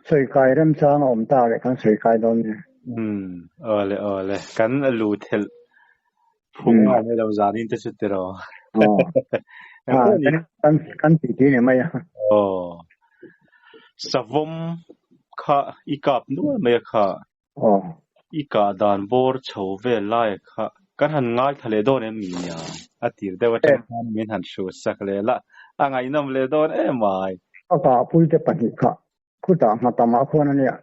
sawi kai remchang a awm ta leh kan sawi kai dawn nia. Umm awle awle kan lut helh phung a ni lo zanin te chu tiraw. Kan kan ti ti ni mai a. Aw savawm kha i kap nual mai a kha. Aw. I kah dan bawr chho vel lai kha kan han ngaithla leh dawn em mi nia? A tir deuh atang khan min han hruh sak leh la, a ngaihnawm leh dawn em ai. A kahpui te pahnih kha khutah nghatamah khuan a nia,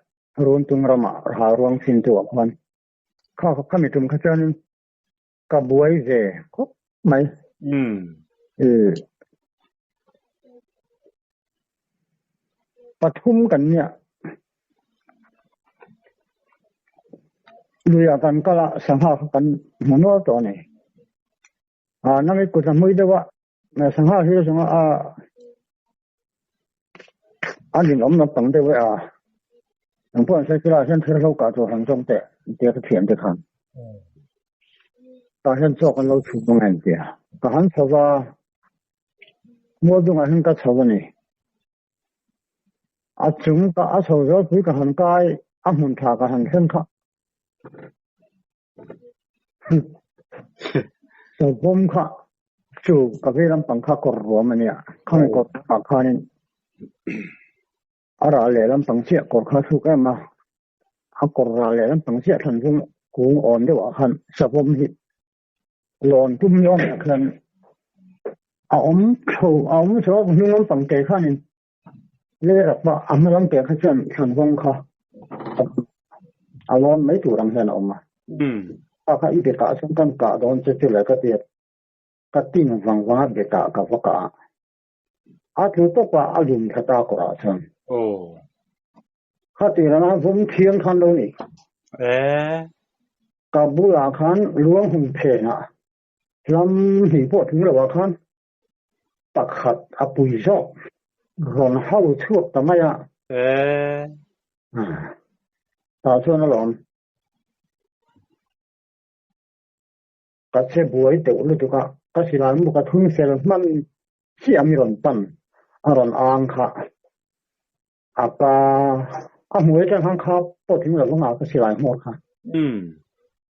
Runtung ramah Ralruang fintu ah khuan kha khami tum kha chuanin ka buai ve khawp mai. Ih pathum kan nia luiah kan kal a sangha kha kan hmu nual tawh a ni. Ah nang i kut a hmui deuh a sangha hi zawng a a ninawm naupang deuh e a ang pawh an sawi chu lah hian thil hlo kah tur han zawng teh tia ka thiam te khan tah hian chawk an lo chhuk ang em tia ka han chho va mual dungah hian ka chho a ni a chung ka a chho zawr pui ka han kai a hmun tha ka han thlen kha Savawm kha chu ka vei lampang kha kawr ruam a nia, khami kawr ah khanin a ral leh lampang chiah kawr kha a thluk em a, a kawr ral leh lampang chiah thlan vung kung awn deuh ah khan savawm hi lawn tum ni awm ah khan a awm chho a awm chho a hnung lampang ke khanin Lei rap a, a hma lam piah kha chuan thlan vawng kha a lawn mai tur ang hian a awm a. Pa kha i bekah chuan kan kah dawn che chu le ka ti a, ka tin vang vang a bekah ka va kah a. A tlu tawp a, a lum thla ta kawrah chuan. Kha tirah a vawm thiang khan lo ni. Ka bulah khan luang hum phenah hlam hnih pawh tling loah khan Pakhat a pui zawk rawn hau chhuak ta mai a. Tah chuan alawm. Ka che buai deuh lutuk a, ka silai mu ka thun fel hman chiah mi rawn pan a rawn ang kha. A pa a hmuh atang khan kha pawh tling lo vang a ka silai hmawr kha.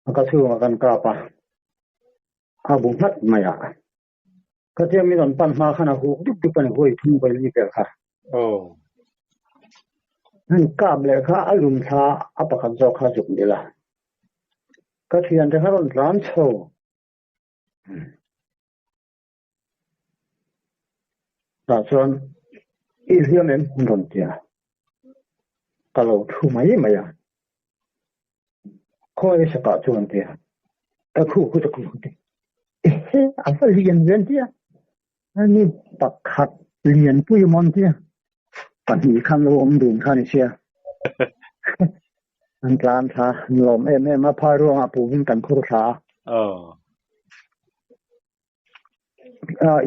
A ka chhungah kan kap a. A bu nghat mai a. Khatia min rawn pan hma khan a huk dup dup a ni, huai thum vawi li vel kha. An kap leh kha a lum thla a pakhat zawk kha zuk ni la. Ka thiante kha rawn tlan chho. Tah chuan i hliam em an rawn ti a, ka lo thu mai mai a. Khawi sakah chuan an ti a, ka khu khu ta khu khu ti. Ehe, a va lian ve an ti a, ani pakhat lian pui emaw an ti a, pahnih khan lo awm dun kha a ni sia. An tlan thla, an lawm em em a, phai ruangah puhvin kan khur thla a.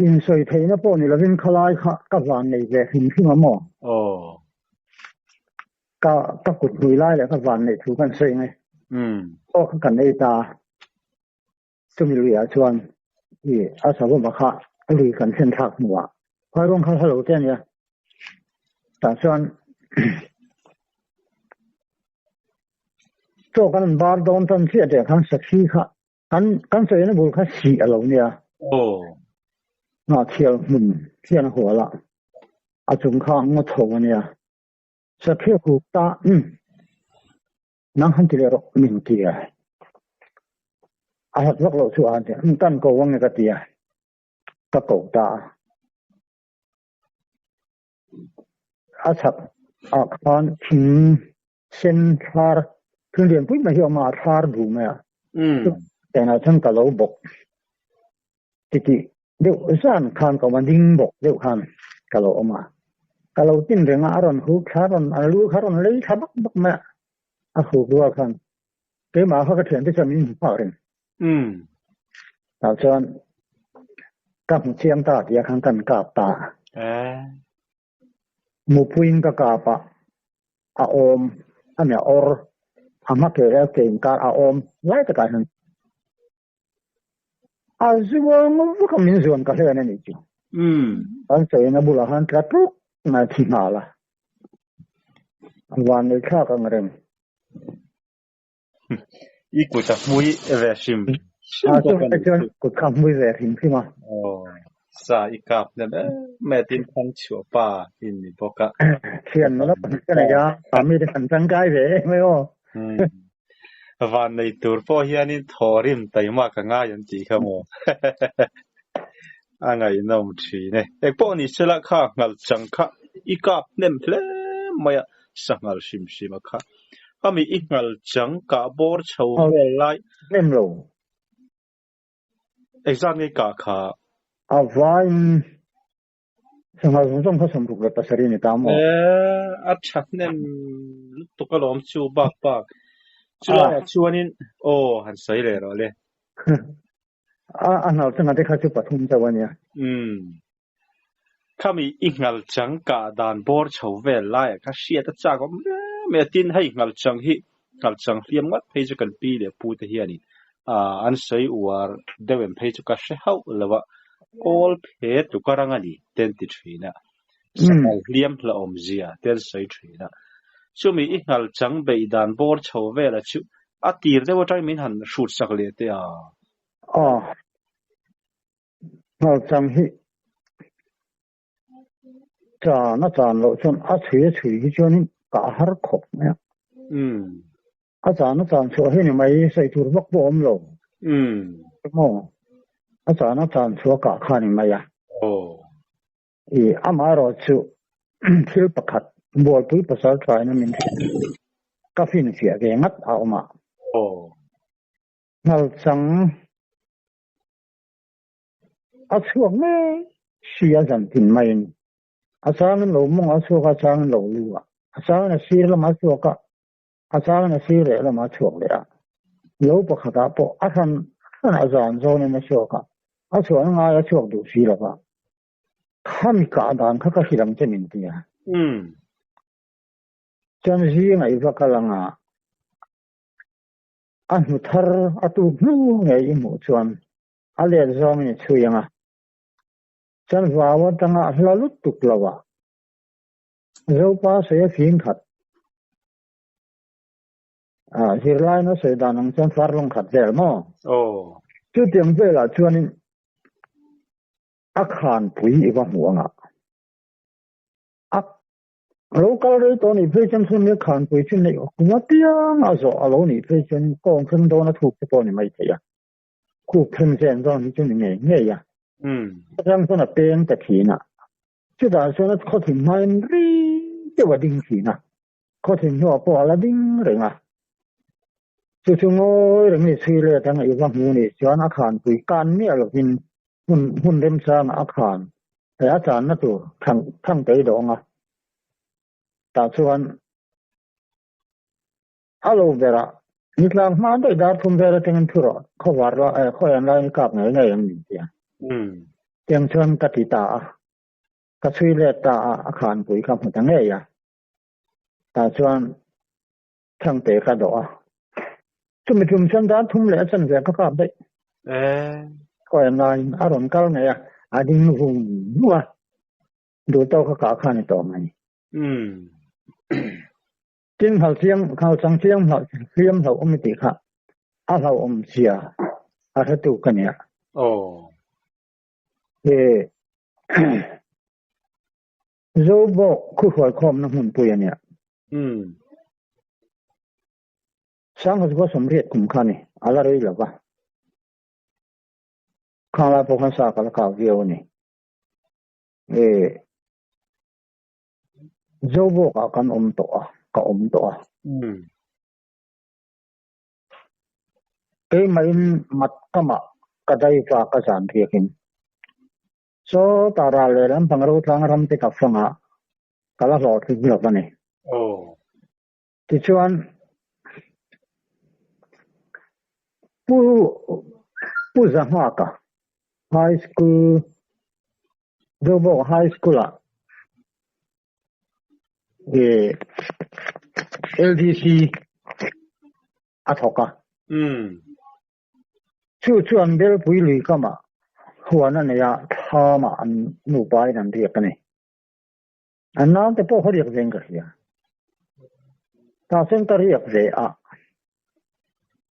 Insawi theihna pawh ni lovin khalai kha ka van nei ve hrim hrim a maw? Ka ka kut hmui lai leh ka van neih thu kan sawi nge. Aw kha kan ei ta. Chumi luiah chuan i a savawm kha lui kan thlen thlak hnuah phai rawng kha hla lo te a nia. Tah chuan chaw kan an bar dawn tan chiah teh khan sakhi kha Kan kan sawina bul kha sih a lo nia. Aw. Nghah thial hmun hian a hual a, a chung kha ngaw chho a nia. Sakhia kuk ta umm nang han ti leh rawh min ti a. A hlat vak loh chu a han ti a, umm kan ko ange ka ti a, ka ko ta a. A chhak ah khan thing sen thlar thil lian pui mai hi a awm a, a thlar duh mai a. Chutiangah chuan ka lo bawk titih deuh zan khan ka awm a, ding bawk deuh khan ka lo awm a. Ka lo tin reng a, a rawn huk thla, a rawn a lu kha a rawn lei thla bak bak mai a, a huk rual khan keimah kha ka thiante chuan min hmu phak reng. Tah chuan ka hmu chiang ta tih ah khan kan kap ta a. Mupuiin ka kap a, a awm a nia awr A hma ke leh a ke inkar a awm lai takah hian a zuang vak a, min zuan ka hlen a nih chu. Kan sawina bulah khan tla tluk mai a thi nghal a, a vanlei thlak ang reng. I kut a hmui ve hrim hrim bawk a nih chu. Kut kha a hmui ve hrim hrim a. Aw, sa i kap hnem em mai a tin thang chhuah pa in ni bawk a. Thian nula pahnih ka nei a, a mite kan tangkai ve em em aw. Van nei tur pawh hianin thaw rim taima ka ngai an tih kha maw. A ngaihnawm thin e. Eng pawh ni sela kha nghal chang kha i kap hnem hle mai a, sanghal hrim hrim a kha. Ami i nghal chang kah bawr chho vel lai. Hnem lo. Engzat nge kah kha? A vain sanghal zawng zawng kha 67 ni ta maw? Eh, a tha hnem lutuk alawm chu bak bak. Chulaiah chuanin aw han sawi leh rawh le. A a nghal changa te kha chu pathum chauh a nia. Umm. Khami i nghal chang kah dan bawr chho vel laiah kha hriat a chak awm hle mai a, tin hei nghal chang hi nghal chang hliam ngawt phei chu kan pi leh pu te hianin an sawi uar deuh em phei chu ka hre hauh lo a, kawl phe tluk a rang a ni te an ti thin a, sanghal hliam hlauhawm zia te an sawi thin a. Chumi i nghal chang beih dan bawr chho vela chu A tir deuh atangin min han hrut sak leh teh a. Aw, Nghalchang hi chan a chan loh chuan a chhui a chhui hi chuanin ka har khawp mai a. A chan a chan chhuah hi ni mai sawi tur vak pawh a awm lo. Maw? A chan a chan chhuah kah kha ni mai a. I amaherawhchu thil pakhat bualpui pasal thain a min hrilh ka finfiah ve ngat a awm a. Nghalchang a chhuak ngei si a zan tin maiin a changin lo mawng a chhuak a, a changin lo lu a, a changin a sir lamah a chhuak a, a changin a sir leh lamah a chhuak leh a. Lo pakhatah pawh a hran hranah zan zawnin a chhuak a, a chhuahna ngai a chhuak duh si lova. Khami kah dan kha ka hrilh ang che min ti a. Chuan zingah i va kal ang a, a hnu thar a tu hnu ngei i hmuh chuan a let zawngin i chhui ang a. Chuan vau atanga a hla lutuk lo a, Zopa sawi a fing khat. Zirlaina sawi dan ang chuan farlawng khat vel maw? Chutiang velah chuanin A khanpui i va hmuh ang a. A lo kal rei tawh a nih phei chuan chhun leh khanpui chu neih kum apiang a zawh a lo nih phei chuan kawng thleng dawn a thuk te pawh a ni mai thei a. Khup thleng zen zawn hi chu ni ngei ngei a. Atang chuan a peng ta thin a. Chutah chuan a khawthim hmain ri deuh a ding thin a. Khawthim hnuah pawh a la ding reng a. Chu chu ngawi reng ni chhui let ang i va hmu nih chuan a khanpui kan miah lovin hmun hmun remchangah a khan he a channa tur thang thang tei dawng a. Tah chuan a lo berah nitlang hma daih dar thum vel atangin thu rawh khawvar la eh khawian laiin i kap ngei ngei ang min ti a. Tiang chuan ka ti ta a. Ka chhui let ta a, a khanpui kha hmu ta ngei a. Tah chuan Thangte ka dawh a. Chumi tum chuan dar thum leh a chanve ka kap daih. Khawi laiin a rawn kal ngei a, a ding vung vung a. Duh tawk a kah kha a ni tawh mai. Tin, nghalchiang, nghalchang chiang hlauh, hliam hlauh awm i tih kha a hlauhawm zia a hretu ka nia. He Zobawk khuhruai khawmna hmunpui a nia. Sanghazua sawmriat kum kha a ni, a la rei lo va. Khang lai pawh khan sa ka la kau viau a ni. E, Zobawkah kan awm tawh a, ka awm tawh a. Keimahin mat kamah ka daiva ka zan riakin. Chaw ta ral leh lampang rotlang ram te ka fang a, ka la hlawhtling lo a ni. Tichuan, Pu Pu Zahngaka High School, Zobawk High School-ah LDC. a thawk a. Chu chuan Belpui lui kamah huan a nei a, thlamah an nupa in an riak a ni. An naute pawh khaw riak vein ka hria. Tah chuan ka riak ve a.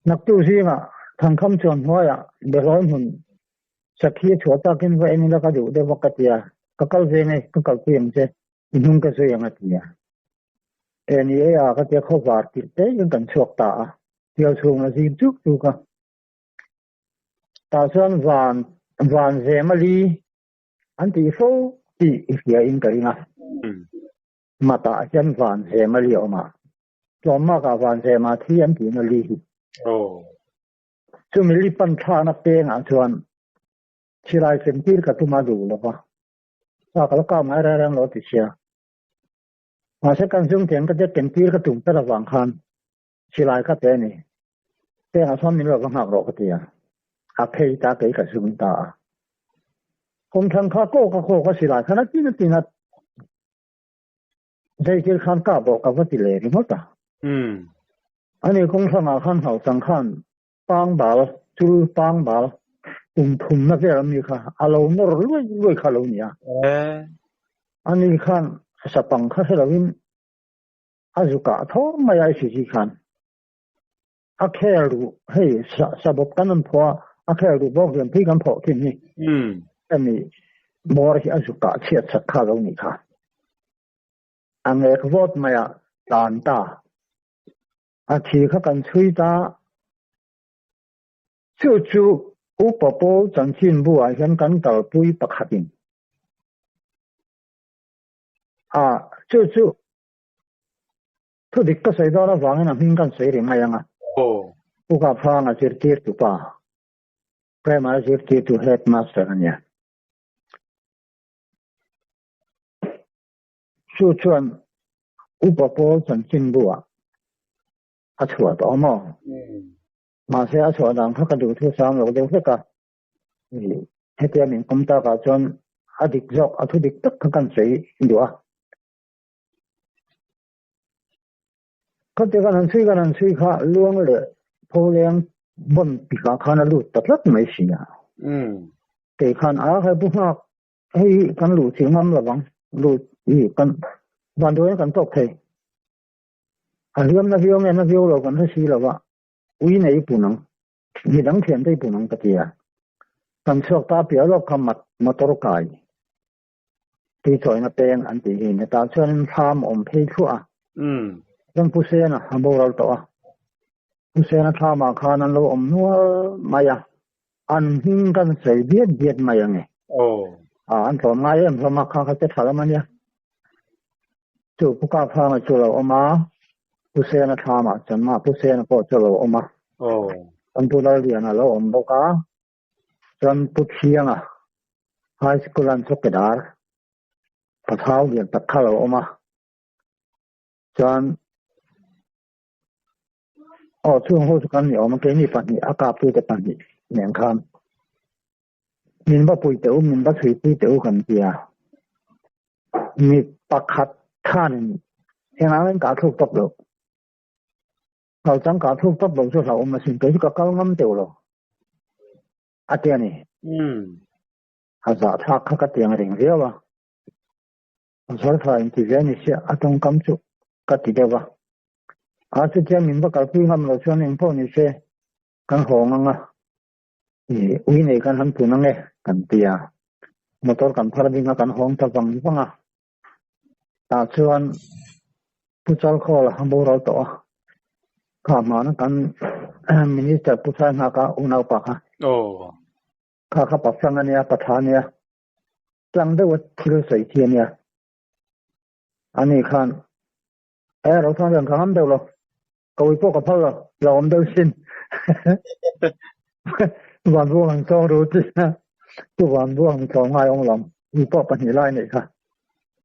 Naktu zingah Thangkham chuan hnuaiah Behlawi hmun sakhi a chhuah takin va en ila ka duh deuh a ka ti a, ka kal ve ngei, ka kalpui ang che, i hnung ka zui ang a ti a. E ni e a ka tia khawvar tirh te in kan chhuak ta a, tial chhung a zim chuk chuk a. Tah chuan van van zem a li an tih fo tih i hria in ka ring a. Matah hian van zem a li a awm a, tlawmmak ah van zem ah thi an tihna li hi. Chumi li pan thlakna pengah chuan silai sentir ka tum a duh lo va, pa ka lo kap ngai reng reng lo ti sia. Mahse kan zung tiang ka det kentir ka tum ber avang khan silai ka pe a ni. Pengah chuan min lo va nghak rawh ka ti a, a phei ta kei ka zung ta a. Kawmthlang kha kawk a kawk a silai khan a tin a tin a, zeitir khan kap rawh ka va ti leh ringawt a. Ani kawngthlangah khan hlauchang khan pangbal, chul pangbal kum thumna vel ami kha a lo nawr luai luai kha a lo ni a. Ani khan sapang kha hre loin a zukah thawr mai a ICC khan a khel duh hei sabawp kan an phuah a khel duh bawk lian pui kan phawh thin hi hemi bawr hi a zukah chhiat sak kha a lo nih kha. A ngek vawt mai a tlan ta. A thi kha kan chhui ta. Chu chu Upa Pawl chanchinbu ah hian kan kalpui pakhatin a chu chu thudik ka sawi dawn avangin a hming kan sawi rih mai ang a. Uka Phanga zirtirtu pa, Primary zirtirtu Headmaster a nia. Chu chuan Upa Pawl chanchinbu ah a chhuah tawh maw? Mahse a chhuah dan kha ka duh thu sam lo deuh hlek a. Hetia min kawm takah chuan a dik zawk, a thu dik tak kha kan sawi duh a. Khati kan han chhui kan han chhui kha luang leh pholeng bawn pikah khan a lut ta tlat mai si a. Kei khan a he bu nghak Hei kan luh chih ngam lo vang, luh hi kan van duai kan tawk thei. A hliam na viau nge na viau lo kan hre si lo va, ui nei pun ang, mi dang thian te pun ang ka ti a. Kan chhuak ta piah lawk kha mat motor kai tuichawina peng an tih hi hetah chuanin thlam a awm phei thluah a. Chuan Pu Sena a boral tawh a, Pu Sena thlamah khan an lo awm nual mai a. An hming kan sawi biat biat mai ang e. Aw. An tlawm ngai em hlawm a, kha kha che tha lam a nia. Chu Pu Kapthanga chu a lo awm a, Pu Sena thlamah chuan mah Pu Sena pawh chu a lo awm a. Aw. Chuan Pu Lalliana a lo awm bawk a, chuan Pu Thianga High School an chawkedar Pathau lian tak kha a lo awm a, chuan Aw chung ho chu kan ni awm a, keini pahnih a kaptute pahnih nen khan min va pui teh u, min va chhuipui teh u kan ti a. Mi pakhat khanin engah in kah thluk tawp loh. Kalchang kah thluk tawp loh chu hlauhawm asin, kei chu ka kal ngam teuh lo a ti a ni. A zahthlak kha ka tiang reng viau a. Pasal tha inti ve a ni sia, a tawngkam chu ka ti deuh a. A chutia min va kalpui ngam loh chuan engpawh ni se kan hawng ang a, ih ui nei kan han pun ang e kan ti a. Motor kan phar ding a kan hawng ta vang vang a. Tah chuan Pu Chalkhawl a boral tawh a, kha hmana kan Minister Pu Sainghaka unaupa kha. Kha kha pasang a nia, patha a nia. Tlang deuh a thil sawi chi a nia. Ani khan e Rothang hian ka ngam deuh lo, ka ui pawh ka phal lo, la awm deuh sin. Vanbuang an chawng ru chi a, chu Vanbuang mi tlawm ngai awm lam, ui pawh pahnih lai neih kha.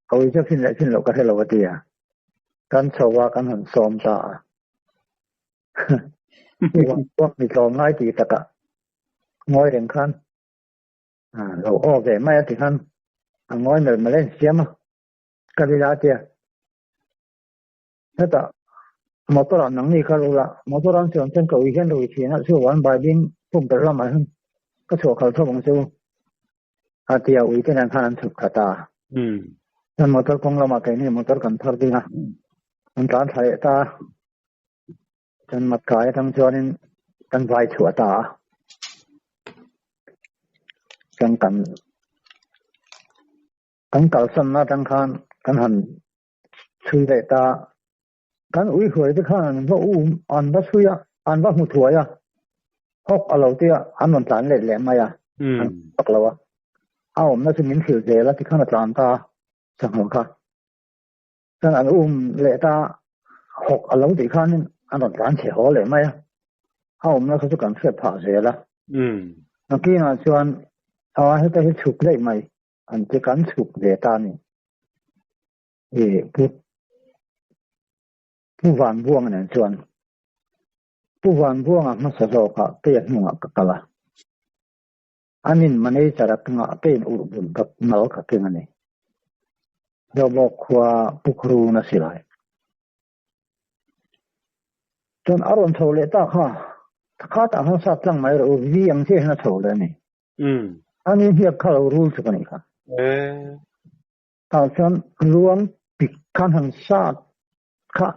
Ka ui chu fin leh fin loh ka hre lo a ti a. Kan chho a, kan han sawm ta a. Vanbuang mi tlawm ngai tih takah ngawi reng khan lo aw ve mai a ti khan a ngawi melh melh a insiam a, ka lila a tia. Hetah. Motor ah nangni kal ula, motor an chuan chuan ka ui hian rui thin a, chu an baibing pumpelh lamah hian ka chhuah khalh thawk ang chu a ti a, ui te nen khan an chhuk khat a. Chuan motor kawng lamah keini motor kan phar ding a, an tlan thla leh ta a, chuan matkai atang chuanin kan vai chhuah ta a, chuan kan kan kalsanna atang khan kan han chhui leh ta. Kan ui hruai te khan an va um, an va chhui a, an va hmu thuai a, hawk a lo tia an rawn tlan let leh mai a, an hmu tak lo a. A awmna chu min hrilh zel a tikhan a tlan ta a, sanghal kha. Chuan an um leh ta a, hawk a lo tih khanin an rawn tlan chhe haw leh mai a, a awmna kha chu kan hriat phah zel a. Nakinah chuan a heta hi chhuk daih mai an ti kan chhuk ve ta a ni. E Pu Pu Vanbuanga nen chuan Pu Vanbuanga hmasa zawkah kei a hnungah ka kal a, anin manager a kengah keiin urhbun ka mal ka keng a ni. Zobawk khua Pu Khruna silai. Chuan a rawn chho leh ta kha, khatah khan sat tlang mai rawh u, vi ang chiah hian a chho leh a ni. Ani hniak kha lo rul chuk a nih kha. Tah chuan ruang pik khan han sat kha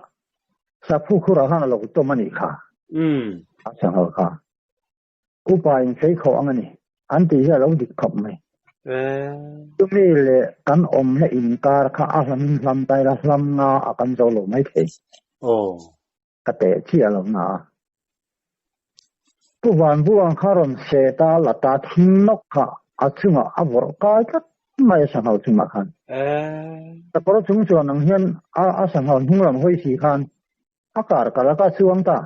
saphu khurah khan a lo tawm a nih kha. A sanghal kha. Upa in fei khawh ang a ni. An tih hi a lo dik khawp mai. Chumi leh kan awmna inkar kha a hlamin hlam ta ila hlam nga a kan zo lo mai thei. Ka teh chiah lo na a. Pu Vanbuang kha rawn set a, la ta thing nawk kha a chungah a vawrh kai tlat mai a sanghal chungah khan. Sakawr chung chuan ang hian a sanghal hnung lam hawi si khan a kar kalh a ka chuang ta.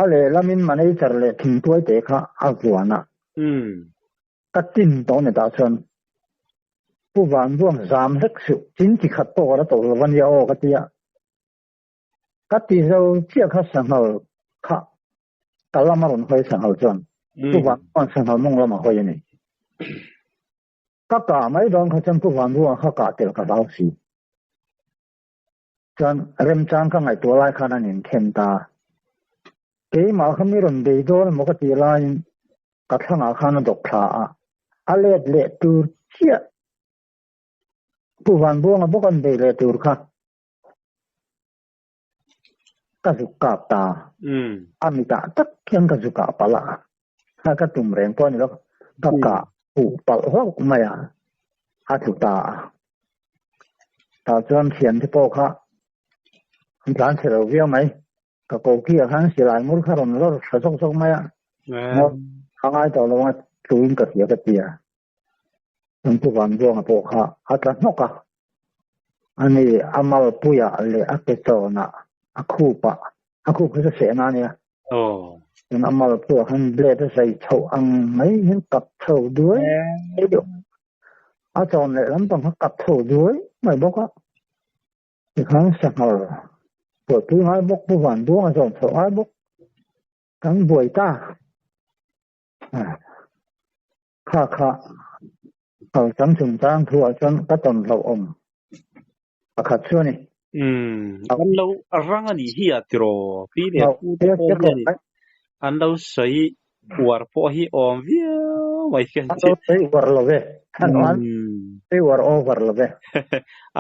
A lehlamin manager leh thingtuai te kha a vuan a. Ka tin tawh ni tah chuan Pu Vanbuang zam hlek suh, chin chi khat pawh ka la to lo a nia aw ka ti a. Ka ti zo chiah kha sanghal kha ka lam a rawn hawi sanghal chuan Pu Vanbuang sanghal mawng lam a hawi a ni. Ka kah mai dawn kha chuan Pu Vanbuang kha kah tel ka hlau si. Chuan remchang ka ngaihtuah lai khan an inthen ta. Keimah kha mi rawn bei dawn emaw ka tih laiin ka thlangah khan a dawk thla a, a let leh tur chiah Pu Vanbuanga bawk an bei leh tur kha ka zuk kap ta. A mitah tak hian ka zuk ah palh a, kha ka tum reng pawh a ni lo, ka kah huh palh hlauh mai a, a tlu ta a. Tah chuan thiante pawh kha an tlan chhe lo viau mai. Ka koki ah khan silai ngur kha rawn lawr tha zawk zawk mai a, a ngai tawh lo a, tluin ka hria ka ti a. Pu Vanbuanga pawh kha a tla hnawk a, ani a malpuiah leh a ke chawnah a khupah, a khup kha chu sehna a nia, chuan a malpuiah khan blade a zai chhoh ang mai hian kap chho duai deuh, a chawn leh lampang kha kap chho duai mai bawk a, tikhan sanghal buaipui ngai bawk, Pu Vanbuanga zawn chhoh ngai bawk, kan buai ta. Kha kha kal chang chung chang thu ah chuan ka tawn hlauh awm pakhat chu a ni. Umm, an lo rang a nih hi a tiraw? Pi leh pu te pawh hian an lo sawi uar pawh hi awm viau mai hian An lo sawi uar lo ve. An sawi uar over lo ve.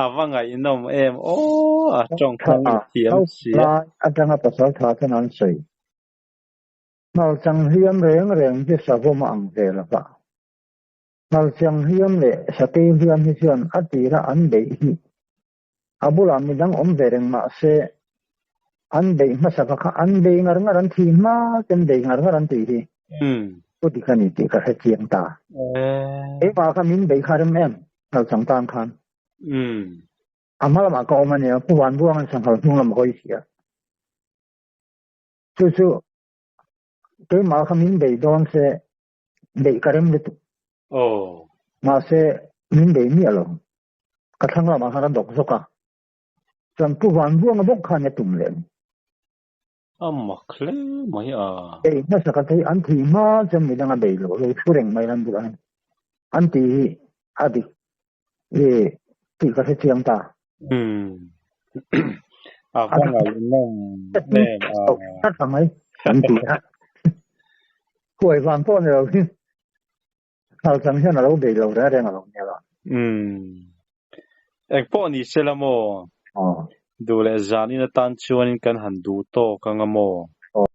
A va ngaihnawm em aw, a tawngkam thiam si a. Atanga pasal tha chuan an sawi. Nghalchang hliam reng reng hi savawm a ang ve lo va. Nghalchang hliam leh sakei hliam hi chuan a tira an beih hi a bulah midang awm ve reng mah se an beih hmasa kha kha an bei ngar ngar an thi hma ten bei ngar ngar an tih hi thu dik a ni tih ka hre chiang ta. Keimah kha min beih kha rem em Nghalchang tan khan. A hma lamah ka awm a nia, Pu Vanbuanga'n sanghal hnung lam a hawi si a. Chu chu keimah kha min bei dawn se beih ka rem lutuk. Mahse min bei miah lo. Ka thlang lamah khan a dawk zawk a. Chuan Pu Vanbuanga bawk khan a tum leh ni. A mak hle mai a. Bei hmasa ka thei an thih hma chuan midang a bei lo lo thu reng mai lan bulah hian an tih hi a dik e tih ka hre chiang ta. Umm. A va ngaihnawm em a. A tha mai an ti a. Huai vang pawh ni lo hi Nghalchang hian a lo bei lo reng reng a lo nia lo. Umm. Eng pawh ni se la maw? Duh leh zan in atan chuanin kan han duh tawk anga maw?